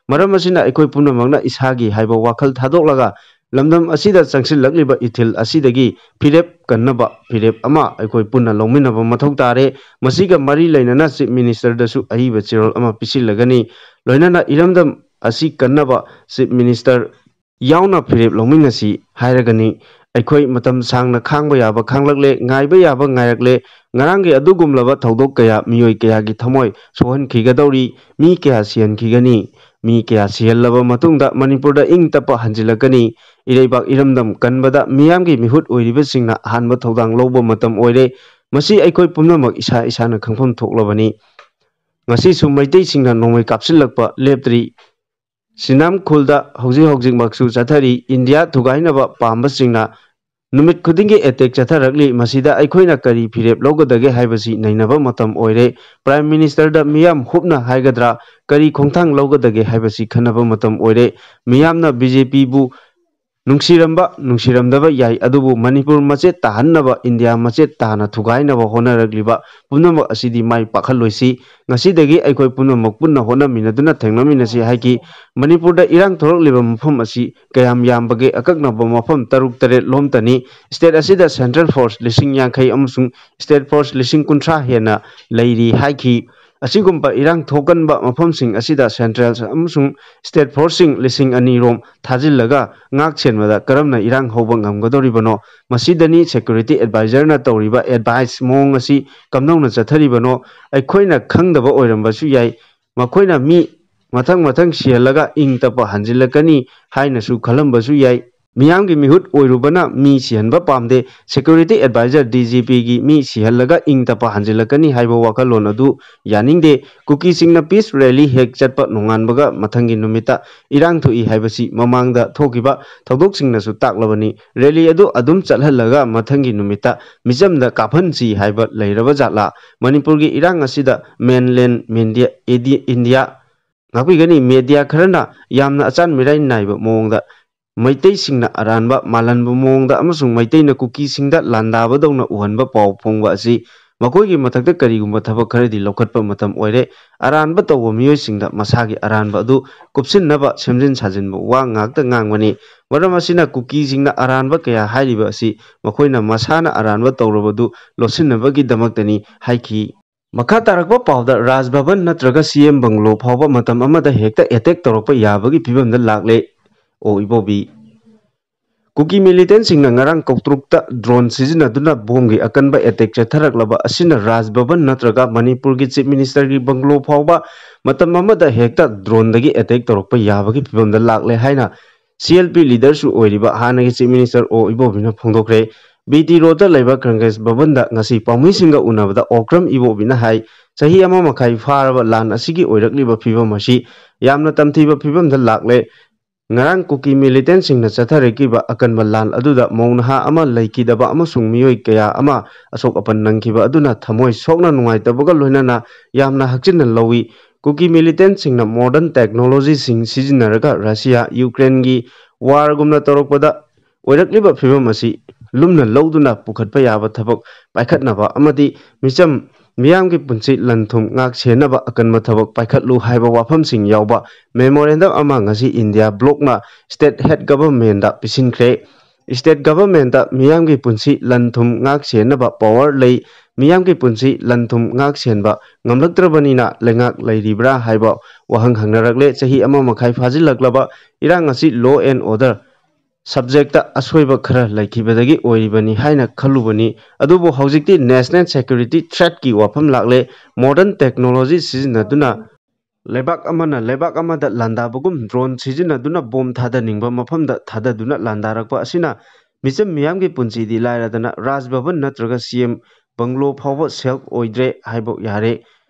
ꯃꯔꯝ ꯑꯁꯤꯅ ꯑꯩꯈꯣꯏ ꯄꯨꯝꯅꯃꯛꯅ ꯏꯁꯥꯒꯤ ꯍꯥꯏꯕ ꯋꯥꯈꯜ ꯊꯥꯗꯣꯛꯂꯒ ꯂꯝꯗꯝ ꯑꯁꯤꯗ ꯆꯪꯁꯤꯜꯂꯛꯂꯤꯕ ꯏꯊꯤꯜ ꯑꯁꯤꯗꯒꯤ ꯐꯤꯔꯦꯞ ꯀꯟꯅꯕ ꯐꯤꯔꯦꯞ ꯑꯃ ꯑꯩꯈꯣꯏ ꯄꯨꯟꯅ ꯂꯧꯃꯤꯟꯅꯕ ꯃꯊꯧ ꯇꯥꯔꯦ꯫ ꯃꯁꯤꯒ ꯃꯔꯤ ꯂꯩꯅꯅ Chief Ministerꯗꯁꯨ ꯑꯏꯕ ꯆꯦꯔꯣꯜ ꯑꯃ ꯄꯤꯁꯤꯜꯂꯒꯅꯤ꯫ ꯂꯣꯏꯅꯅ ꯏꯔꯝꯗꯝ ꯑꯁꯤ ꯀꯟꯅꯕ Chief Minister ꯌꯥꯎꯅ ꯐꯤꯔꯦꯞ ꯂꯧꯃꯤꯟꯅꯁꯤ ꯍꯥꯏꯔꯒꯅꯤ꯫ ꯑꯩꯈꯣꯏ ꯃꯇꯝ ꯁꯥꯡꯅ ꯈꯥꯡꯕ ꯌꯥꯕ ꯈꯥꯡꯂꯛꯂꯦ, ꯉꯥꯏꯕ ꯌꯥꯕ ꯉꯥꯏꯔꯛꯂꯦ꯫ ꯉꯔꯥꯡꯒꯤ ꯑꯗꯨꯒꯨꯝꯂꯕ ꯊꯧꯗꯣꯛ ꯀꯌꯥ ꯃꯤꯑꯣꯏ ꯀꯌꯥꯒꯤ ꯊꯃꯣꯏ ꯁꯣꯛꯍꯟꯈꯤꯒꯗꯧꯔꯤ, ꯃꯤ ꯀꯌꯥ ꯁꯤꯍꯟꯈꯤꯒꯅꯤ꯫ ꯃꯤ ꯀꯌꯥ ꯁꯤꯍꯜꯂꯕ ꯃꯇꯨꯡꯗ ꯃꯅꯤꯄꯨꯔꯗ ꯏꯪ ꯇꯞꯄ ꯍꯟꯖꯤꯜꯂꯛꯀꯅꯤ꯫ ꯏꯔꯩꯕꯥꯛ ꯏꯔꯝꯗꯝ ꯀꯟꯕꯗ ꯃꯤꯌꯥꯝꯒꯤ ꯃꯤꯍꯨꯠ ꯑꯣꯏꯔꯤꯕꯁꯤꯡꯅ ꯑꯍꯥꯟꯕ ꯊꯧꯗꯥꯡ ꯂꯧꯕ ꯃꯇꯝ ꯑꯣꯏꯔꯦ꯫ ꯃꯁꯤ ꯑꯩꯈꯣꯏ ꯄꯨꯝꯅꯃꯛ ꯏꯁꯥ ꯏꯁꯥꯅ ꯈꯪꯐꯝ ꯊꯣꯛꯂꯕꯅꯤ꯫ ꯉꯁꯤꯁꯨ ꯃꯩꯇꯩꯁꯤꯡꯅ ꯅꯣꯡꯃꯩ ꯀꯥꯞꯁꯤꯜꯂꯛꯄ ꯂꯦꯞꯇ꯭ꯔꯤ꯫ ꯁꯤꯅꯥꯝ ꯈꯨꯜꯗ ꯍꯧꯖꯤꯛ ꯍꯧꯖꯤꯛꯃꯛꯁꯨ ꯆꯠꯊꯔꯤ꯫ ꯏꯟꯗꯤꯌꯥ ꯊꯨꯒꯥꯏꯅꯕ ꯄꯥꯝꯕꯁꯤꯡꯅ ꯅꯨꯃꯤꯠ ꯈꯨꯗꯤꯡꯒꯤ attack ꯆꯠꯊꯔꯛꯂꯤ꯫ ꯃꯁꯤꯗ ꯑꯩꯈꯣꯏꯅ ꯀꯔꯤ ꯐꯤꯔꯦꯞ ꯂꯧꯒꯗꯒꯦ ꯍꯥꯏꯕꯁꯤ ꯅꯩꯅꯕ ꯃꯇꯝ ꯑꯣꯏꯔꯦ꯫ Prime Ministerꯗ ꯃꯤꯌꯥꯝ ꯍꯨꯞꯅ ꯍꯥꯏꯒꯗ꯭ꯔꯥ, ꯀꯔꯤ ꯈꯣꯡꯊꯥꯡ ꯂꯧꯒꯗꯒꯦ ꯍꯥꯏꯕꯁꯤ ꯈꯟꯅꯕ ꯃꯇꯝ ꯑꯣꯏꯔꯦ꯫ ꯃꯤꯌꯥꯝꯅ BJPꯕꯨ ꯅꯨꯡꯁꯤꯔꯝꯕ, ꯅꯨꯡꯁꯤꯔꯝꯗꯕ ꯌꯥꯏ, ꯑꯗꯨꯕꯨ ꯃꯅꯤꯄꯨꯔ ꯃꯆꯦꯠ ꯇꯥꯍꯟꯅꯕ, ꯏꯟꯗꯤꯌꯥ ꯃꯆꯦꯠ ꯇꯥꯅ ꯊꯨꯒꯥꯏꯅꯕ ꯍꯣꯠꯅꯔꯛꯂꯤꯕ ꯄꯨꯝꯅꯃꯛ ꯑꯁꯤꯗꯤ ꯃꯥꯏ ꯄꯥꯛꯍꯜꯂꯣꯏꯁꯤ꯫ ꯉꯁꯤꯗꯒꯤ ꯑꯩꯈꯣꯏ ꯄꯨꯝꯅꯃꯛ ꯄꯨꯟꯅ ꯍꯣꯠꯅꯃꯤꯟꯅꯗꯨꯅ ꯊꯦꯡꯅꯃꯤꯟꯅꯁꯤ ꯍꯥꯏꯈꯤ꯫ ꯃꯅꯤꯄꯨꯔꯗ ꯏꯔꯥꯡ ꯊꯣꯛꯂꯛꯂꯤꯕ ꯃꯐꯝ ꯑꯁꯤ ꯀꯌꯥꯝ ꯌꯥꯝꯕꯒꯦ? ꯑꯀꯛꯅꯕ ꯃꯐꯝ ꯇꯔꯨꯛ ꯇꯔꯦꯠ ꯂꯣꯝꯇꯅꯤ꯫ State ꯑꯁꯤꯗ central force ꯂꯤꯁꯤꯡ ꯌꯥꯡꯈꯩ ꯑꯃꯁꯨꯡ state force ꯂꯤꯁꯤꯡ ꯀꯨꯟꯊ꯭ꯔꯥ ꯍꯦꯟꯅ ꯂꯩꯔꯤ ꯍꯥꯏꯈꯤ꯫ ꯑꯁꯤꯒꯨꯝꯕ ꯏꯔꯥꯡ ꯊꯣꯛꯀꯟꯕ ꯃꯐꯝꯁꯤꯡ ꯑꯁꯤꯗ central ꯑꯃꯁꯨꯡ state forceꯁꯤꯡ ꯂꯤꯁꯤꯡ ꯑꯅꯤ ꯔꯣꯝ ꯊꯥꯖꯤꯜꯂꯒ ꯉꯥꯛ ꯁꯦꯟꯕꯗ ꯀꯔꯝꯅ ꯏꯔꯥꯡ ꯍꯧꯕ ꯉꯝꯒꯗꯧꯔꯤꯕꯅꯣ? ꯃꯁꯤꯗꯅꯤ security advisorꯅ ꯇꯧꯔꯤꯕ advice ꯃꯑꯣꯡ ꯑꯁꯤ ꯀꯝꯗꯧꯅ ꯆꯠꯊꯔꯤꯕꯅꯣ? ꯑꯩꯈꯣꯏꯅ ꯈꯪꯗꯕ ꯑꯣꯏꯔꯝꯕꯁꯨ ꯌꯥꯏ꯫ ꯃꯈꯣꯏꯅ ꯃꯤ ꯃꯊꯪ ꯃꯊꯪ ꯁꯤꯍꯜꯂꯒ ꯏꯪ ꯇꯞꯄ ꯍꯟꯖꯤꯜꯂꯛꯀꯅꯤ ꯍꯥꯏꯅꯁꯨ ꯈꯜꯂꯝꯕꯁꯨ ꯌꯥꯏ꯫ ꯃꯤꯌꯥꯝꯒꯤ ꯃꯤꯍꯨꯠ ꯑꯣꯏꯔꯨꯕꯅ ꯃꯤ ꯁꯤꯍꯟꯕ ꯄꯥꯝꯗꯦ꯫ Security advisor, D G P ꯒꯤ ꯃꯤ ꯁꯤꯍꯜꯂꯒ ꯏꯪ ꯇꯞꯄ ꯍꯟꯖꯤꯜꯂꯛꯀꯅꯤ ꯍꯥꯏꯕ ꯋꯥꯈꯜꯂꯣꯟ ꯑꯗꯨ ꯌꯥꯅꯤꯡꯗꯦ꯫ ꯀꯨꯀꯤꯁꯤꯡꯅ peace rally ꯍꯦꯛ ꯆꯠꯄ ꯅꯣꯡꯉꯥꯟꯕꯒ ꯃꯊꯪꯒꯤ ꯅꯨꯃꯤꯠꯇ ꯏꯔꯥꯡ ꯊꯣꯛꯏ ꯍꯥꯏꯕꯁꯤ ꯃꯃꯥꯡꯗ ꯊꯣꯛꯈꯤꯕ ꯊꯧꯗꯣꯛꯁꯤꯡꯅꯁꯨ ꯇꯥꯛꯂꯕꯅꯤ꯫ Rally ꯑꯗꯨ ꯑꯗꯨꯝ ꯆꯠꯍꯜꯂꯒ ꯃꯊꯪꯒꯤ ꯅꯨꯃꯤꯠꯇ ꯃꯤꯆꯝꯗ ꯀꯥꯞꯍꯟꯁꯤ ꯍꯥꯏꯕ ꯂꯩꯔꯕ ꯖꯥꯠꯂꯥ? ꯃꯅꯤꯄꯨꯔꯒꯤ ꯏꯔꯥꯡ ꯑꯁꯤꯗ mainland media, ꯏꯗꯤ-, ꯏꯟꯗꯤꯌꯥ ꯉꯥꯛꯄꯤꯒꯅꯤ꯫ Media ꯈꯔꯅ ꯌꯥꯝꯅ ꯑꯆꯥꯟ ꯃꯤꯔꯥꯏ ꯅꯥꯏꯕ ꯃꯑꯣꯡꯗ ꯃꯩꯇꯩꯁꯤꯡꯅ ꯑꯔꯥꯟꯕ ꯃꯥꯜꯍꯟꯕ ꯃꯑꯣꯡꯗ ꯑꯃꯁꯨꯡ ꯃꯩꯇꯩꯅ ꯀꯨꯀꯤꯁꯤꯡꯗ ꯂꯥꯟꯗꯥꯕꯗꯧꯅ ꯎꯍꯟꯕ ꯄꯥꯎ ꯐꯣꯡꯕ ꯑꯁꯤ ꯃꯈꯣꯏꯒꯤ ꯃꯊꯛꯇ ꯀꯔꯤꯒꯨꯝꯕ ꯊꯕꯛ ꯈꯔꯗꯤ ꯂꯧꯈꯠꯄ ꯃꯇꯝ ꯑꯣꯏꯔꯦ꯫ ꯑꯔꯥꯟꯕ ꯇꯧꯕ ꯃꯤꯑꯣꯏꯁꯤꯡꯗ ꯃꯁꯥꯒꯤ ꯑꯔꯥꯟꯕ ꯑꯗꯨ ꯀꯨꯞꯁꯤꯟꯅꯕ ꯁꯦꯝꯖꯤꯟ ꯁꯥꯖꯤꯟꯕ ꯋꯥ ꯉꯥꯛꯇ ꯉꯥꯡꯕꯅꯤ꯫ ꯃꯔꯝ ꯑꯁꯤꯅ ꯀꯨꯀꯤꯁꯤꯡꯅ ꯑꯔꯥꯟꯕ ꯀꯌꯥ ꯍꯥꯏꯔꯤꯕ ꯑꯁꯤ ꯃꯈꯣꯏꯅ ꯃꯁꯥꯅ ꯑꯔꯥꯟꯕ ꯇꯧꯔꯕꯗꯨ ꯂꯣꯠꯁꯤꯟꯅꯕꯒꯤꯗꯃꯛꯇꯅꯤ ꯍꯥꯏꯈꯤ꯫ ꯃꯈꯥ ꯇꯥꯔꯛꯄ ꯄꯥꯎꯗ ꯔꯥꯖ ꯚꯕꯟ ꯅꯠꯇ꯭ꯔꯒ C M bungalow ꯐꯥꯎꯕ ꯃꯇꯝ ꯑꯃꯗ ꯍꯦꯛꯇ attack ꯇꯧꯔꯛꯄ ꯌꯥꯕꯒꯤ ꯐꯤꯕꯝꯗ ꯂꯥꯛꯂꯦ꯫ ꯑꯣ ꯏꯕꯣꯕꯤ꯫ ꯀꯨꯀꯤ militantꯁꯤꯡꯅ ꯉꯔꯥꯡ ꯀꯧꯇ꯭ꯔꯨꯛꯇ drone ꯁꯤꯖꯤꯟꯅꯗꯨꯅ ꯕꯣꯝꯒꯤ ꯑꯀꯟꯕ attack ꯆꯠꯊꯔꯛꯂꯕ ꯑꯁꯤꯅ ꯔꯥꯖ ꯚꯕꯟ ꯅꯠꯇ꯭ꯔꯒ ꯃꯅꯤꯄꯨꯔꯒꯤ Chief Ministerꯒꯤ bungalow ꯐꯥꯎꯕ ꯃꯇꯝ ꯑꯃꯗ ꯍꯦꯛꯇ droneꯗꯒꯤ attack ꯇꯧꯔꯛꯄ ꯌꯥꯕꯒꯤ ꯐꯤꯕꯝꯗ ꯂꯥꯛꯂꯦ ꯍꯥꯏꯅ C L P leaderꯁꯨ ꯑꯣꯏꯔꯤꯕ ꯍꯥꯟꯅꯒꯤ Chief Minister ꯑꯣ ꯏꯕꯣꯕꯤꯅ ꯐꯣꯡꯗꯣꯛꯈ꯭ꯔꯦ꯫ B T Roadꯇ ꯂꯩꯕ Congress ꯚꯕꯟꯗ ꯉꯁꯤ ꯄꯥꯎꯃꯤꯁꯤꯡꯒ ꯎꯅꯕꯗ ꯑꯣꯀ꯭ꯔꯝ ꯏꯕꯣꯕꯤꯅ ꯍꯥꯏ, ꯆꯍꯤ ꯑꯃ ꯃꯈꯥꯏ ꯐꯥꯔꯕ ꯂꯥꯟ ꯑꯁꯤꯒꯤ ꯑꯣꯏꯔꯛꯂꯤꯕ ꯐꯤꯕꯝ ꯑꯁꯤ ꯌꯥꯝꯅ ꯇꯝꯊꯤꯕ ꯐꯤꯕꯝꯗ ꯂꯥꯛꯂꯦ꯫ ꯉꯔꯥꯡ ꯀꯨꯀꯤ militantꯁꯤꯡꯅ ꯆꯠꯊꯔꯛꯈꯤꯕ ꯑꯀꯟꯕ ꯂꯥꯟ ꯑꯗꯨꯗ ꯃꯧ ꯅꯍꯥ ꯑꯃ ꯂꯩꯈꯤꯗꯕ ꯑꯃꯁꯨꯡ ꯃꯤꯑꯣꯏ ꯀꯌꯥ ꯑꯃ ꯑꯁꯣꯛ ꯑꯄꯟ ꯅꯪꯈꯤꯕ ꯑꯗꯨꯅ ꯊꯃꯣꯏ ꯁꯣꯛꯅ ꯅꯨꯡꯉꯥꯏꯇꯕꯒ ꯂꯣꯏꯅꯅ ꯌꯥꯝꯅ ꯍꯛꯆꯤꯟꯅ ꯂꯧꯏ꯫ ꯀꯨꯀꯤ militantꯁꯤꯡꯅ modern technologyꯁꯤꯡ ꯁꯤꯖꯤꯟꯅꯔꯒ ꯔꯁꯤꯌꯥ, ꯌꯨꯀ꯭ꯔꯦꯟꯒꯤ warꯒꯨꯝꯅ ꯇꯧꯔꯛꯄꯗ ꯑꯣꯏꯔꯛꯂꯤꯕ ꯐꯤꯕꯝ ꯑꯁꯤ ꯂꯨꯝꯅ ꯂꯧꯗꯨꯅ ꯄꯨꯈꯠꯄ ꯌꯥꯕ ꯊꯕꯛ ꯄꯥꯏꯈꯠꯅꯕ ꯑꯃꯗꯤ ꯃꯤꯆꯝ ꯃꯤꯌꯥꯝꯒꯤ ꯄꯨꯟꯁꯤ ꯂꯟ ꯊꯨꯝ ꯉꯥꯛ ꯁꯦꯟꯅꯕ ꯑꯀꯟꯕ ꯊꯕꯛ ꯄꯥꯏꯈꯠꯂꯨ ꯍꯥꯏꯕ ꯋꯥꯐꯝꯁꯤꯡ ꯌꯥꯎꯕ memorandum ꯑꯃ ꯉꯁꯤ ꯏꯟꯗꯤꯌꯥ ꯕ꯭ꯂꯣꯛꯅ state head governmentꯇ ꯄꯤꯁꯤꯟꯈ꯭ꯔꯦ꯫ State governmentꯇ ꯃꯤꯌꯥꯝꯒꯤ ꯄꯨꯟꯁꯤ ꯂꯟ ꯊꯨꯝ ꯉꯥꯛ ꯁꯦꯟꯅꯕ power ꯂꯩ, ꯃꯤꯌꯥꯝꯒꯤ ꯄꯨꯟꯁꯤ ꯂꯟ ꯊꯨꯝ ꯉꯥꯛ ꯁꯦꯟꯕ ꯉꯝꯂꯛꯇ꯭ꯔꯕꯅꯤꯅ ꯂꯩꯉꯥꯛ ꯂꯩꯔꯤꯕ꯭ꯔꯥ ꯍꯥꯏꯕ ꯋꯥꯍꯪ ꯍꯪꯅꯔꯛꯂꯦ꯫ ꯆꯍꯤ ꯑꯃ ꯃꯈꯥꯏ ꯐꯥꯖꯤꯜꯂꯛꯂꯕ ꯏꯔꯥꯡ ꯑꯁꯤ law and order subjectꯇ ꯑꯁꯣꯏꯕ ꯈꯔ ꯂꯩꯈꯤꯕꯗꯒꯤ ꯑꯣꯏꯔꯤꯕꯅꯤ ꯍꯥꯏꯅ ꯈꯜꯂꯨꯕꯅꯤ꯫ ꯑꯗꯨꯕꯨ ꯍꯧꯖꯤꯛꯇꯤ national security threatꯀꯤ ꯋꯥꯐꯝ ꯂꯥꯛꯂꯦ꯫ Modern technology ꯁꯤꯖꯤꯟꯅꯗꯨꯅ ꯂꯩꯕꯥꯛ ꯑꯃꯅ ꯂꯩꯕꯥꯛ ꯑꯃꯗ ꯂꯥꯟꯗꯥꯕꯒꯨꯝ ꯗ꯭ꯔꯣꯟ ꯁꯤꯖꯤꯟꯅꯗꯨꯅ ꯕꯣꯝ ꯊꯥꯗꯅꯤꯡꯕ ꯃꯐꯝꯗ ꯊꯥꯗꯗꯨꯅ ꯂꯥꯟꯗꯥꯔꯛꯄ ꯑꯁꯤꯅ ꯃꯤꯆꯝ ꯃꯤꯌꯥꯝꯒꯤ ꯄꯨꯟꯁꯤꯗꯤ ꯂꯥꯏꯔꯗꯅ ꯔꯥꯖ ꯚꯕꯟ ꯅꯠꯇ꯭ꯔꯒ ꯁꯤ ꯑꯦꯝ ꯕꯪꯒ꯭ꯂꯣ ꯐꯥꯎꯕ ꯁꯦꯐ ꯑꯣꯏꯗ꯭ꯔꯦ ꯍꯥꯏꯕ ꯌꯥꯔꯦ꯫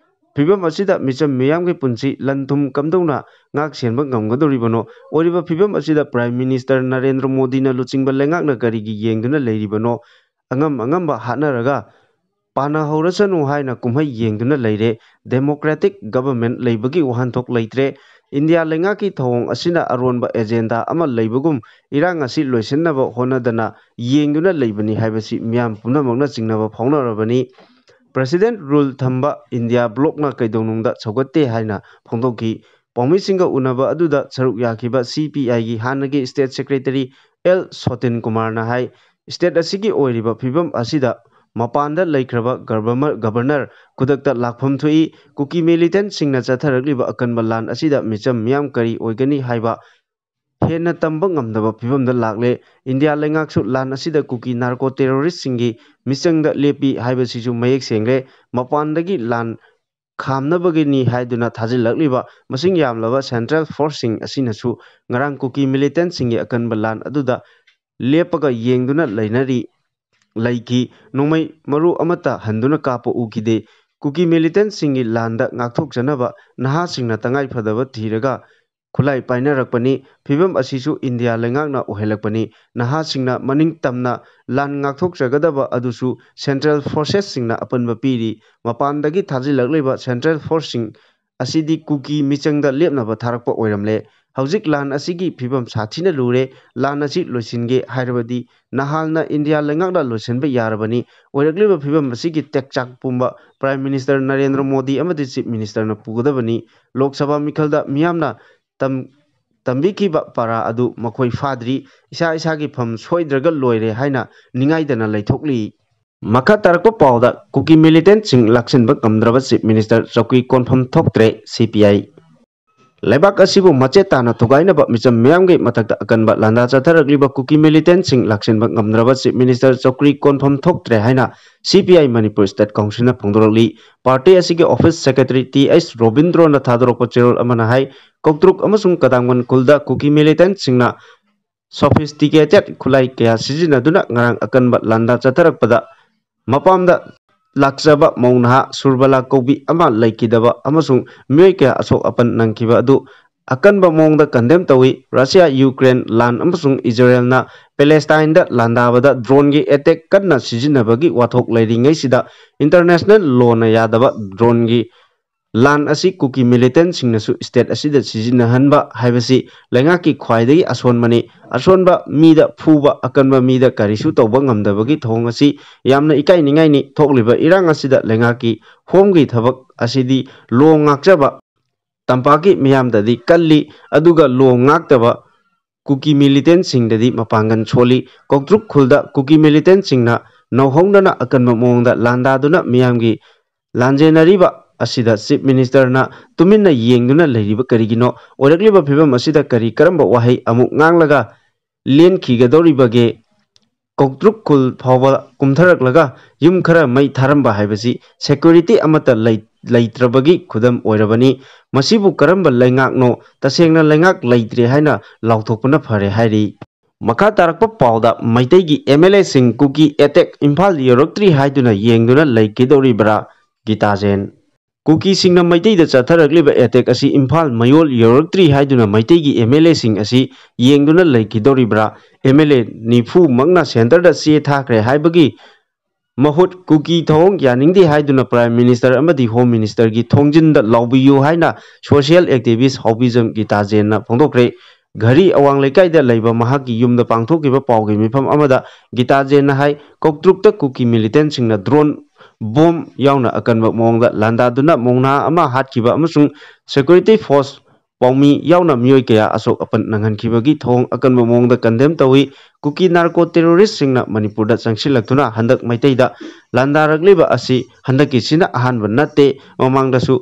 ꯐꯤꯕꯝ ꯑꯁꯤꯗ ꯃꯤꯆꯝ ꯃꯤꯌꯥꯝꯒꯤ ꯄꯨꯟꯁꯤ ꯂꯟ ꯊꯨꯝ ꯀꯝꯗꯧꯅ ꯉꯥꯛ ꯁꯦꯟꯕ ꯉꯝꯒꯗꯧꯔꯤꯕꯅꯣ? ꯑꯣꯏꯔꯤꯕ ꯐꯤꯕꯝ ꯑꯁꯤꯗ ꯄ꯭ꯔꯥꯏꯝ ꯃꯤꯅꯤꯁꯇꯔ ꯅꯔꯦꯟꯗ꯭ꯔ ꯃꯣꯗꯤꯅ ꯂꯨꯆꯤꯡꯕ ꯂꯩꯉꯥꯛꯅ ꯀꯔꯤꯒꯤ ꯌꯦꯡꯗꯨꯅ ꯂꯩꯔꯤꯕꯅꯣ? ꯑꯉꯝ ꯑꯉꯝꯕ ꯍꯥꯠꯅꯔꯒ ꯄꯥꯟꯅꯍꯧꯔꯁꯅꯨ ꯍꯥꯏꯅ ꯀꯨꯝꯍꯩ ꯌꯦꯡꯗꯨꯅ ꯂꯩꯔꯦ꯫ ꯗꯦꯃꯣꯀ꯭ꯔꯦꯇꯤꯛ ꯒꯚꯔꯟꯃꯦꯟꯠ ꯂꯩꯕꯒꯤ ꯋꯥꯍꯟꯊꯣꯛ ꯂꯩꯇ꯭ꯔꯦ꯫ ꯏꯟꯗꯤꯌꯥ ꯂꯩꯉꯥꯛꯀꯤ ꯊꯧꯑꯣꯡ ꯑꯁꯤꯅ ꯑꯔꯣꯟꯕ ꯑꯦꯖꯦꯟꯗꯥ ꯑꯃ ꯂꯩꯕꯒꯨꯝ ꯏꯔꯥꯡ ꯑꯁꯤ ꯂꯣꯏꯁꯤꯟꯅꯕ ꯍꯣꯠꯅꯗꯅ ꯌꯦꯡꯗꯨꯅ ꯂꯩꯕꯅꯤ ꯍꯥꯏꯕꯁꯤ ꯃꯤꯌꯥꯝ ꯄꯨꯝꯅꯃꯛꯅ ꯆꯤꯡꯅꯕ ꯐꯥꯎꯅꯔꯕꯅꯤ꯫ ꯄ꯭ꯔꯦꯁꯤꯗꯦꯟꯠ ꯔꯨꯜ ꯊꯝꯕ ꯏꯟꯗꯤꯌꯥ ꯕ꯭ꯂꯣꯛꯅ ꯀꯩꯗꯧꯅꯨꯡꯗ ꯁꯧꯒꯠꯇꯦ ꯍꯥꯏꯅ ꯐꯣꯡꯗꯣꯛꯈꯤ꯫ ꯄꯥꯎꯃꯤꯁꯤꯡꯒ ꯎꯅꯕ ꯑꯗꯨꯗ ꯁꯔꯨꯛ ꯌꯥꯈꯤꯕ ꯁꯤ ꯄꯤ ꯑꯥꯏꯒꯤ ꯍꯥꯟꯅꯒꯤ ꯁ꯭ꯇꯦꯠ ꯁꯦꯀ꯭ꯔꯦꯇꯔꯤ ꯑꯦꯜ ꯁꯣꯇꯤꯟ ꯀꯨꯃꯥꯔꯅ ꯍꯥꯏ, ꯁ꯭ꯇꯦꯠ ꯑꯁꯤꯒꯤ ꯑꯣꯏꯔꯤꯕ ꯐꯤꯕꯝ ꯑꯁꯤꯗ ꯃꯄꯥꯟꯗ ꯂꯩꯈ꯭ꯔꯕ ꯒꯔꯕꯃ-, ꯒꯕꯔꯅꯔ ꯈꯨꯗꯛꯇ ꯂꯥꯛꯐꯝ ꯊꯣꯛꯏ꯫ ꯀꯨꯀꯤ ꯃꯤꯂꯤꯇꯦꯟꯠꯁꯤꯡꯅ ꯆꯠꯊꯔꯛꯂꯤꯕ ꯑꯀꯟꯕ ꯂꯥꯟ ꯑꯁꯤꯗ ꯃꯤꯆꯝ ꯃꯤꯌꯥꯝ ꯀꯔꯤ ꯑꯣꯏꯒꯅꯤ ꯍꯥꯏꯕ ꯍꯦꯟꯅ ꯇꯝꯕ ꯉꯝꯗꯕ ꯐꯤꯕꯝꯗ ꯂꯥꯛꯂꯦ꯫ ꯏꯟꯗꯤꯌꯥ ꯂꯩꯉꯥꯛꯁꯨ ꯂꯥꯟ ꯑꯁꯤꯗ ꯀꯨꯀꯤ ꯅꯥꯔꯀꯣ ꯇꯦꯔꯣꯔꯤꯁ꯭ꯠꯁꯤꯡꯒꯤ ꯃꯤꯆꯪꯗ ꯂꯦꯞꯄꯤ ꯍꯥꯏꯕꯁꯤꯁꯨ ꯃꯌꯦꯛ ꯁꯦꯡꯂꯦ꯫ ꯃꯄꯥꯟꯗꯒꯤ ꯂꯥꯟ ꯈꯥꯝꯅꯕꯒꯤꯅꯤ ꯍꯥꯏꯗꯨꯅ ꯊꯥꯖꯤꯜꯂꯛꯂꯤꯕ ꯃꯁꯤꯡ ꯌꯥꯝꯂꯕ ꯁꯦꯟꯇ꯭ꯔꯦꯜ ꯐꯣꯔꯁꯁꯤꯡ ꯑꯁꯤꯅꯁꯨ ꯉꯔꯥꯡ ꯀꯨꯀꯤ ꯃꯤꯂꯤꯇꯦꯟꯠꯁꯤꯡꯒꯤ ꯑꯀꯟꯕ ꯂꯥꯟ ꯑꯗꯨꯗ ꯂꯦꯞꯄꯒ ꯌꯦꯡꯗꯨꯅ ꯂꯩꯅꯔꯤ, ꯂꯩꯈꯤ꯫ ꯅꯣꯡꯃꯩ ꯃꯔꯨ ꯑꯃꯠꯇ ꯍꯟꯗꯨꯅ ꯀꯥꯞꯄ ꯎꯈꯤꯗꯦ꯫ ꯀꯨꯀꯤ ꯃꯤꯂꯤꯇꯦꯟꯠꯁꯤꯡꯒꯤ ꯂꯥꯟꯗ ꯉꯥꯛꯊꯣꯛꯆꯅꯕ ꯅꯍꯥꯁꯤꯡꯅ ꯇꯉꯥꯏ ꯐꯗꯕ ꯊꯤꯔꯒ ꯈꯨꯠꯂꯥꯏ ꯄꯥꯏꯅꯔꯛꯄꯅꯤ꯫ ꯐꯤꯕꯝ ꯑꯁꯤꯁꯨ ꯏꯟꯗꯤꯌꯥ ꯂꯩꯉꯥꯛꯅ ꯑꯣꯏꯍꯜꯂꯛꯄꯅꯤ꯫ ꯅꯍꯥꯁꯤꯡꯅ ꯃꯅꯤꯡ ꯇꯝꯅ ꯂꯥꯟ ꯉꯥꯛꯊꯣꯛꯆꯒꯗꯕ ꯑꯗꯨꯁꯨ ꯁꯦꯟꯇ꯭ꯔꯦꯜ ꯐꯣꯔꯁꯦꯁꯁꯤꯡꯅ ꯑꯄꯟꯕ ꯄꯤꯔꯤ꯫ ꯃꯄꯥꯟꯗꯒꯤ ꯊꯥꯖꯤꯜꯂꯛꯂꯤꯕ ꯁꯦꯟꯇ꯭ꯔꯦꯜ ꯐꯣꯔꯁꯁꯤꯡ ꯑꯁꯤꯗꯤ ꯀꯨꯀꯤ ꯃꯤꯆꯪꯗ ꯂꯦꯞꯅꯕ ꯊꯥꯔꯛꯄ ꯑꯣꯏꯔꯝꯂꯦ꯫ ꯍꯧꯖꯤꯛ ꯂꯥꯟ ꯑꯁꯤꯒꯤ ꯐꯤꯕꯝ ꯁꯥꯊꯤꯅ ꯂꯨꯔꯦ꯫ ꯂꯥꯟ ꯑꯁꯤ ꯂꯣꯏꯁꯤꯟꯒꯦ ꯍꯥꯏꯔꯕꯗꯤ ꯅꯍꯥꯜꯅ ꯏꯟꯗꯤꯌꯥ ꯂꯩꯉꯥꯛꯅ ꯂꯣꯏꯁꯤꯟꯕ ꯌꯥꯔꯕꯅꯤ꯫ ꯑꯣꯏꯔꯛꯂꯤꯕ ꯐꯤꯕꯝ ꯑꯁꯤꯒꯤ ꯇꯦꯛꯆꯥꯛ ꯄꯨꯝꯕ ꯄ꯭ꯔꯥꯏꯝ ꯃꯤꯅꯤꯁꯇꯔ ꯅꯔꯦꯟꯗ꯭ꯔ ꯃꯣꯗꯤ ꯑꯃꯗꯤ ꯆꯤꯐ ꯃꯤꯅꯤꯁꯇꯔꯅ ꯄꯨꯒꯗꯕꯅꯤ꯫ ꯂꯣꯛ ꯁꯚꯥ ꯃꯤꯈꯜꯗ ꯃꯤꯌꯥꯝꯅ ꯇꯝ-, ꯇꯝꯕꯤꯈꯤꯕ ꯄꯔꯥ ꯑꯗꯨ ꯃꯈꯣꯏ ꯐꯥꯗ꯭ꯔꯤ꯫ ꯏꯁꯥ ꯏꯁꯥꯒꯤ ꯐꯝ ꯁꯣꯏꯗ꯭ꯔꯒ ꯂꯣꯏꯔꯦ ꯍꯥꯏꯅ ꯅꯤꯡꯉꯥꯏꯗꯅ ꯂꯩꯊꯣꯛꯂꯤ꯫ ꯃꯈꯥ ꯇꯥꯔꯛꯄ ꯄꯥꯎꯗ ꯀꯨꯀꯤ ꯃꯤꯂꯤꯇꯦꯟꯠꯁꯤꯡ ꯂꯥꯛꯁꯤꯟꯕ ꯉꯝꯗ꯭ꯔꯕ ꯆꯤꯐ ꯃꯤꯅꯤꯁꯇꯔ ꯆꯧꯀꯤ ꯀꯣꯟꯐꯝ ꯊꯣꯛꯇ꯭ꯔꯦ, ꯁꯤ ꯄꯤ ꯑꯥꯏ꯫ ꯂꯩꯕꯥꯛ ꯑꯁꯤꯕꯨ ꯃꯆꯦꯠ ꯇꯥꯅ ꯊꯨꯒꯥꯏꯅꯕ ꯃꯤꯆꯝ ꯃꯤꯌꯥꯝꯒꯤ ꯃꯊꯛꯇ ꯑꯀꯟꯕ ꯂꯥꯟꯗꯥ ꯆꯠꯊꯔꯛꯂꯤꯕ ꯀꯨꯀꯤ ꯃꯤꯂꯤꯇꯦꯟꯁꯤꯡ ꯂꯥꯛꯁꯤꯟꯕ ꯉꯝꯗ꯭ꯔꯕ ꯆꯤꯐ ꯃꯤꯅꯤꯁꯇꯔ ꯆꯧꯀ꯭ꯔꯤ ꯀꯣꯟꯐꯝ ꯊꯣꯛꯇ꯭ꯔꯦ ꯍꯥꯏꯅ ꯁꯤ ꯄꯤ ꯑꯥꯏ ꯃꯅꯤꯄꯨꯔ ꯁ꯭ꯇꯦꯠ ꯀꯥꯎꯟꯁꯤꯜꯅ ꯐꯣꯡꯗꯣꯔꯛꯂꯤ꯫ ꯄꯥꯔꯇꯤ ꯑꯁꯤꯒꯤ ꯑꯣꯐꯤꯁ ꯁꯦꯀ꯭ꯔꯦꯇꯔꯤ ꯇꯤ ꯑꯩꯆ ꯔꯣꯕꯤꯟꯗ꯭ꯔꯣꯅ ꯊꯥꯗꯣꯔꯛꯄ ꯆꯦꯔꯣꯜ ꯑꯃꯅ ꯍꯥꯏ, ꯀꯧꯇ꯭ꯔꯨꯛ ꯑꯃꯁꯨꯡ ꯀꯗꯥꯝꯒꯟ ꯈꯨꯜꯗ ꯀꯨꯀꯤ ꯃꯤꯂꯤꯇꯦꯟꯁꯤꯡꯅ ꯁꯣꯐꯤꯁꯇꯤꯀꯦꯇꯦꯠ ꯈꯨꯠꯂꯥꯏ ꯀꯌꯥ ꯁꯤꯖꯤꯟꯅꯗꯨꯅ ꯉꯔꯥꯡ ꯑꯀꯟꯕ ꯂꯥꯟꯗꯥ ꯆꯠꯊꯔꯛꯄꯗ ꯃꯄꯥꯝꯗ ꯂꯥꯛꯆꯕ ꯃꯧ ꯅꯍꯥ ꯁꯨꯔꯕꯂꯥ ꯀꯧꯕꯤ ꯑꯃ ꯂꯩꯈꯤꯗꯕ ꯑꯃꯁꯨꯡ ꯃꯤꯑꯣꯏ ꯀꯌꯥ ꯑꯁꯣꯛ ꯑꯄꯟ ꯅꯪꯈꯤꯕ ꯑꯗꯨ ꯑꯀꯟꯕ ꯃꯑꯣꯡꯗ ꯀꯟꯗꯦꯝ ꯇꯧꯏ꯫ ꯔꯁꯤꯌꯥ ꯌꯨꯀ꯭ꯔꯦꯟ ꯂꯥꯟ ꯑꯃꯁꯨꯡ ꯏꯖꯔꯦꯜꯅ ꯄꯦꯂꯦꯁꯇꯥꯏꯟꯗ ꯂꯥꯟꯗꯥꯕꯗ ꯗ꯭ꯔꯣꯟꯒꯤ ꯑꯦꯇꯦꯛ ꯀꯟꯅ ꯁꯤꯖꯤꯟꯅꯕꯒꯤ ꯋꯥꯊꯣꯛ ꯂꯩꯔꯤꯉꯩꯁꯤꯗ ꯏꯟꯇꯔꯅꯦꯁꯅꯦꯜ ꯂꯣꯅ ꯌꯥꯗꯕ ꯗ꯭ꯔꯣꯟꯒꯤ ꯂꯥꯟ ꯑꯁꯤ ꯀꯨꯀꯤ ꯃꯤꯂꯤꯇꯦꯟꯁꯤꯡꯅꯁꯨ ꯁ꯭ꯇꯦꯠ ꯑꯁꯤꯗ ꯁꯤꯖꯤꯟꯅꯍꯟꯕ ꯍꯥꯏꯕꯁꯤ ꯂꯩꯉꯥꯛꯀꯤ ꯈ꯭ꯋꯥꯏꯗꯒꯤ ꯑꯁꯣꯟꯕꯅꯤ꯫ ꯑꯁꯣꯟꯕ ꯃꯤꯗ ꯐꯨꯕ, ꯑꯀꯟꯕ ꯃꯤꯗ ꯀꯔꯤꯁꯨ ꯇꯧꯕ ꯉꯝꯗꯕꯒꯤ ꯊꯧꯑꯣꯡ ꯑꯁꯤ ꯌꯥꯝꯅ ꯏꯀꯥꯏꯅꯤꯡꯉꯥꯏꯅꯤ꯫ ꯊꯣꯛꯂꯤꯕ ꯏꯔꯥꯡ ꯑꯁꯤꯗ ꯂꯩꯉꯥꯛꯀꯤ ꯍꯣꯝꯒꯤ ꯊꯕꯛ ꯑꯁꯤꯗꯤ ꯂꯣ ꯉꯥꯛꯆꯕ ꯇꯝꯄꯥꯛꯀꯤ ꯃꯤꯌꯥꯝꯗꯗꯤ ꯀꯜꯂꯤ, ꯑꯗꯨꯒ ꯂꯣ ꯉꯥꯛꯇꯕ ꯀꯨꯀꯤ ꯃꯤꯂꯤꯇꯦꯟꯁꯤꯡꯗꯗꯤ ꯃꯄꯥꯡꯒꯜ ꯁꯣꯜꯂꯤ꯫ ꯀꯧꯇ꯭ꯔꯨꯛ ꯈꯨꯜꯗ ꯀꯨꯀꯤ ꯃꯤꯂꯤꯇꯦꯟꯁꯤꯡꯅ ꯅꯧꯍꯧꯅꯅ ꯑꯀꯟꯕ ꯃꯑꯣꯡꯗ ꯂꯥꯟꯗꯥꯗꯨꯅ ꯃꯤꯌꯥꯝꯒꯤ ꯂꯥꯟꯖꯦꯟꯅꯔꯤꯕ ꯑꯁꯤꯗ ꯆꯤꯐ ꯃꯤꯅꯤꯁꯇꯔꯅ ꯇꯨꯃꯤꯟꯅ ꯌꯦꯡꯗꯨꯅ ꯂꯩꯔꯤꯕ ꯀꯔꯤꯒꯤꯅꯣ? ꯑꯣꯏꯔꯛꯂꯤꯕ ꯐꯤꯕꯝ ꯑꯁꯤꯗ ꯀꯔꯤ ꯀꯔꯝꯕ ꯋꯥꯍꯩ ꯑꯃꯨꯛ ꯉꯥꯡꯂꯒ ꯂꯦꯟꯈꯤꯒꯗꯧꯔꯤꯕꯒꯦ? ꯀꯧꯇ꯭ꯔꯨꯛ ꯈꯨꯜ ꯐꯥꯎꯕ ꯀꯨꯝꯊꯔꯛꯂꯒ ꯌꯨꯝ ꯈꯔ ꯃꯩ ꯊꯥꯔꯝꯕ ꯍꯥꯏꯕꯁꯤ ꯁꯦꯀ꯭ꯌꯨꯔꯤꯇꯤ ꯑꯃꯠꯇ ꯂꯩ-, ꯂꯩꯇ꯭ꯔꯕꯒꯤ ꯈꯨꯗꯝ ꯑꯣꯏꯔꯕꯅꯤ꯫ ꯃꯁꯤꯕꯨ ꯀꯔꯝꯕ ꯂꯩꯉꯥꯛꯅꯣ? ꯇꯁꯦꯡꯅ ꯂꯩꯉꯥꯛ ꯂꯩꯇ꯭ꯔꯦ ꯍꯥꯏꯅ ꯂꯥꯎꯊꯣꯛꯄꯅ ꯐꯔꯦ ꯍꯥꯏꯔꯤ꯫ ꯃꯈꯥ ꯇꯥꯔꯛꯄ ꯄꯥꯎꯗ, ꯃꯩꯇꯩꯒꯤ ꯑꯦꯝ ꯑꯦꯜ ꯑꯦꯁꯤꯡ ꯀꯨꯀꯤ ꯑꯦꯇꯦꯛ ꯏꯝꯐꯥꯜ ꯌꯧꯔꯛꯇ꯭ꯔꯤ ꯍꯥꯏꯗꯨꯅ ꯌꯦꯡꯗꯨꯅ ꯂꯩꯈꯤꯗꯧꯔꯤꯕ꯭ꯔꯥ? ꯒꯤꯇꯥ ꯖꯦꯟ꯫ ꯀꯨꯀꯤꯁꯤꯡꯅ ꯃꯩꯇꯩꯗ ꯆꯠꯊꯔꯛꯂꯤꯕ ꯑꯦꯇꯦꯛ ꯑꯁꯤ ꯏꯝꯐꯥꯜ ꯃꯌꯣꯜ ꯌꯧꯔꯛꯇ꯭ꯔꯤ ꯍꯥꯏꯗꯨꯅ ꯃꯩꯇꯩꯒꯤ ꯑꯦꯝ ꯑꯦꯜ ꯑꯦꯁꯤꯡ ꯑꯁꯤ ꯌꯦꯡꯗꯨꯅ ꯂꯩꯈꯤꯗꯧꯔꯤꯕ꯭ꯔꯥ? ꯑꯦꯝ ꯑꯦꯜ ꯑꯦ ꯅꯤꯐꯨꯃꯛꯅ ꯁꯦꯟꯇꯔꯗ ꯆꯦ ꯊꯥꯈ꯭ꯔꯦ ꯍꯥꯏꯕꯒꯤ ꯃꯍꯨꯠ ꯀꯨꯀꯤ ꯊꯧꯑꯣꯡ ꯌꯥꯅꯤꯡꯗꯦ ꯍꯥꯏꯗꯨꯅ ꯄ꯭ꯔꯥꯏꯝ ꯃꯤꯅꯤꯁꯇꯔ ꯑꯃꯗꯤ ꯍꯣꯝ ꯃꯤꯅꯤꯁꯇꯔꯒꯤ ꯊꯣꯡꯖꯤꯟꯗ ꯂꯥꯎꯕꯤꯌꯨ ꯍꯥꯏꯅ ꯁꯣꯁꯤꯌꯦꯜ ꯑꯦꯛꯇꯤꯚꯤꯁ ꯍꯥꯎꯕꯤꯖꯝ ꯒꯤꯇꯥ ꯖꯦꯟꯅ ꯐꯣꯡꯗꯣꯛꯈ꯭ꯔꯦ꯫ ꯘꯔꯤ ꯑꯋꯥꯡ ꯂꯩꯀꯥꯏꯗ ꯂꯩꯕ ꯃꯍꯥꯛꯀꯤ ꯌꯨꯝꯗ ꯄꯥꯡꯊꯣꯛꯈꯤꯕ ꯄꯥꯎꯒꯤ ꯃꯤꯐꯝ ꯑꯃꯗ ꯒꯤꯇꯥ ꯖꯦꯟꯅ ꯍꯥꯏ, ꯀꯧꯇ꯭ꯔꯨꯛꯇ ꯀꯨꯀꯤ ꯃꯤꯂꯤꯇꯦꯟꯁꯤꯡꯅ ꯗ꯭ꯔꯣꯟ ꯕꯣꯝ ꯌꯥꯎꯅ ꯑꯀꯟꯕ ꯃꯑꯣꯡꯗ ꯂꯥꯟꯗꯥꯗꯨꯅ ꯃꯧ ꯅꯍꯥ ꯑꯃ ꯍꯥꯠꯈꯤꯕ ꯑꯃꯁꯨꯡ ꯁꯦꯀ꯭ꯌꯨꯔꯤꯇꯤ ꯐꯣꯔꯁ ꯄꯥꯎꯃꯤ ꯌꯥꯎꯅ ꯃꯤꯑꯣꯏ ꯀꯌꯥ ꯑꯁꯣꯛ ꯑꯄꯟ ꯅꯪꯍꯟꯈꯤꯕꯒꯤ ꯊꯧꯑꯣꯡ ꯑꯀꯟꯕ ꯃꯑꯣꯡꯗ ꯀꯟꯗꯦꯝ ꯇꯧꯏ꯫ ꯀꯨꯀꯤ ꯅꯥꯔꯀꯣ ꯇꯦꯔꯣꯔꯤꯁꯁꯤꯡꯅ ꯃꯅꯤꯄꯨꯔꯗ ꯆꯪꯁꯤꯜꯂꯛꯇꯨꯅ ꯍꯟꯗꯛ ꯃꯩꯇꯩꯗ ꯂꯥꯟꯗꯥꯔꯛꯂꯤꯕ ꯑꯁꯤ ꯍꯟꯗꯛꯀꯤꯁꯤꯅ ꯑꯍꯥꯟꯕ ꯅꯠꯇꯦ꯫ ꯃꯃꯥꯡꯗꯁꯨ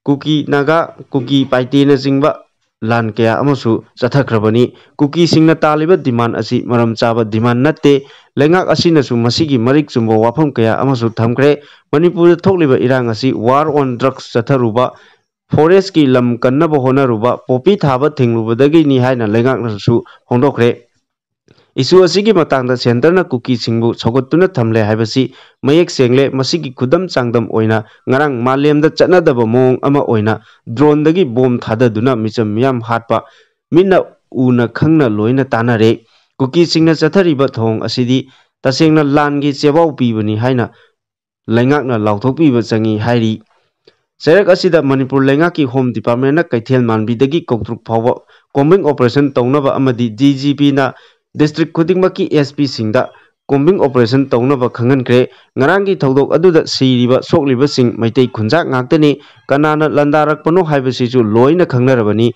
ꯀꯨꯀꯤ ꯅꯥꯒꯥ, ꯀꯨꯀꯤ ꯄꯥꯏꯇꯦꯅꯆꯤꯡꯕ ꯂꯥꯟ ꯀꯌꯥ ꯑꯃꯁꯨ ꯆꯠꯊꯈ꯭ꯔꯕꯅꯤ꯫ ꯀꯨꯀꯤꯁꯤꯡꯅ ꯇꯥꯜꯂꯤꯕ demand ꯑꯁꯤ ꯃꯔꯝ ꯆꯥꯕ demand ꯅꯠꯇꯦ꯫ ꯂꯩꯉꯥꯛ ꯑꯁꯤꯅꯁꯨ ꯃꯁꯤꯒꯤ ꯃꯔꯤꯛ ꯆꯨꯝꯕ ꯋꯥꯐꯝ ꯀꯌꯥ ꯑꯃꯁꯨ ꯊꯝꯈ꯭ꯔꯦ꯫ ꯃꯅꯤꯄꯨꯔꯗ ꯊꯣꯛꯂꯤꯕ ꯏꯔꯥꯡ ꯑꯁꯤ war on drugs ꯆꯠꯊꯔꯨꯕ, forest ꯀꯤ ꯂꯝ ꯀꯟꯅꯕ ꯍꯣꯠꯅꯔꯨꯕ, poppy ꯊꯥꯕ ꯊꯤꯡꯂꯨꯕꯗꯒꯤꯅꯤ ꯍꯥꯏꯅ ꯂꯩꯉꯥꯛꯅꯁꯨ ꯐꯣꯡꯗꯣꯛꯈ꯭ꯔꯦ꯫ Issue ꯑꯁꯤꯒꯤ ꯃꯇꯥꯡꯗ centre ꯅ ꯀꯨꯀꯤꯁꯤꯡꯕꯨ ꯁꯧꯒꯠꯇꯨꯅ ꯊꯝꯂꯦ ꯍꯥꯏꯕꯁꯤ ꯃꯌꯦꯛ ꯁꯦꯡꯂꯦ꯫ ꯃꯁꯤꯒꯤ ꯈꯨꯗꯝ ꯆꯥꯡꯗꯝ ꯑꯣꯏꯅ ꯉꯔꯥꯡ ꯃꯥꯂꯦꯝꯗ ꯆꯠꯅꯗꯕ ꯃꯑꯣꯡ ꯑꯃ ꯑꯣꯏꯅ drone ꯗꯒꯤ bomb ꯊꯥꯗꯗꯨꯅ ꯃꯤꯆꯝ ꯃꯤꯌꯥꯝ ꯍꯥꯠꯄ ꯃꯤꯠꯅ ꯎꯅ ꯈꯪꯅ ꯂꯣꯏꯅ ꯇꯥꯅꯔꯦ꯫ ꯀꯨꯀꯤꯁꯤꯡꯅ ꯆꯠꯊꯔꯤꯕ ꯊꯧꯑꯣꯡ ꯑꯁꯤꯗꯤ ꯇꯁꯦꯡꯅ ꯂꯥꯟꯒꯤ ꯆꯦꯕꯥꯎ ꯄꯤꯕꯅꯤ ꯍꯥꯏꯅ ꯂꯩꯉꯥꯛꯅ ꯂꯥꯎꯊꯣꯛꯄꯤꯕ ꯆꯪꯏ ꯍꯥꯏꯔꯤ꯫ ꯆꯩꯔꯛ ꯑꯁꯤꯗ ꯃꯅꯤꯄꯨꯔ ꯂꯩꯉꯥꯛꯀꯤ Home Department ꯅ ꯀꯩꯊꯦꯜ ꯃꯥꯟꯕꯤꯗꯒꯤ ꯀꯧꯇ꯭ꯔꯨꯛ ꯐꯥꯎꯕ combing operation ꯇꯧꯅꯕ ꯑꯃꯗꯤ D G P ꯅ district ꯈꯨꯗꯤꯡꯃꯛꯀꯤ S P ꯁꯤꯡꯗ combing operation ꯇꯧꯅꯕ ꯈꯪꯍꯟꯈ꯭ꯔꯦ꯫ ꯉꯔꯥꯡꯒꯤ ꯊꯧꯗꯣꯛ ꯑꯗꯨꯗ ꯁꯤꯔꯤꯕ ꯁꯣꯛꯂꯤꯕꯁꯤꯡ ꯃꯩꯇꯩ ꯈꯨꯟꯖꯥ ꯉꯥꯛꯇꯅꯤ꯫ ꯀꯅꯥꯅ ꯂꯥꯟꯗꯥꯔꯛꯄꯅꯣ ꯍꯥꯏꯕꯁꯤꯁꯨ ꯂꯣꯏꯅ ꯈꯪꯅꯔꯕꯅꯤ꯫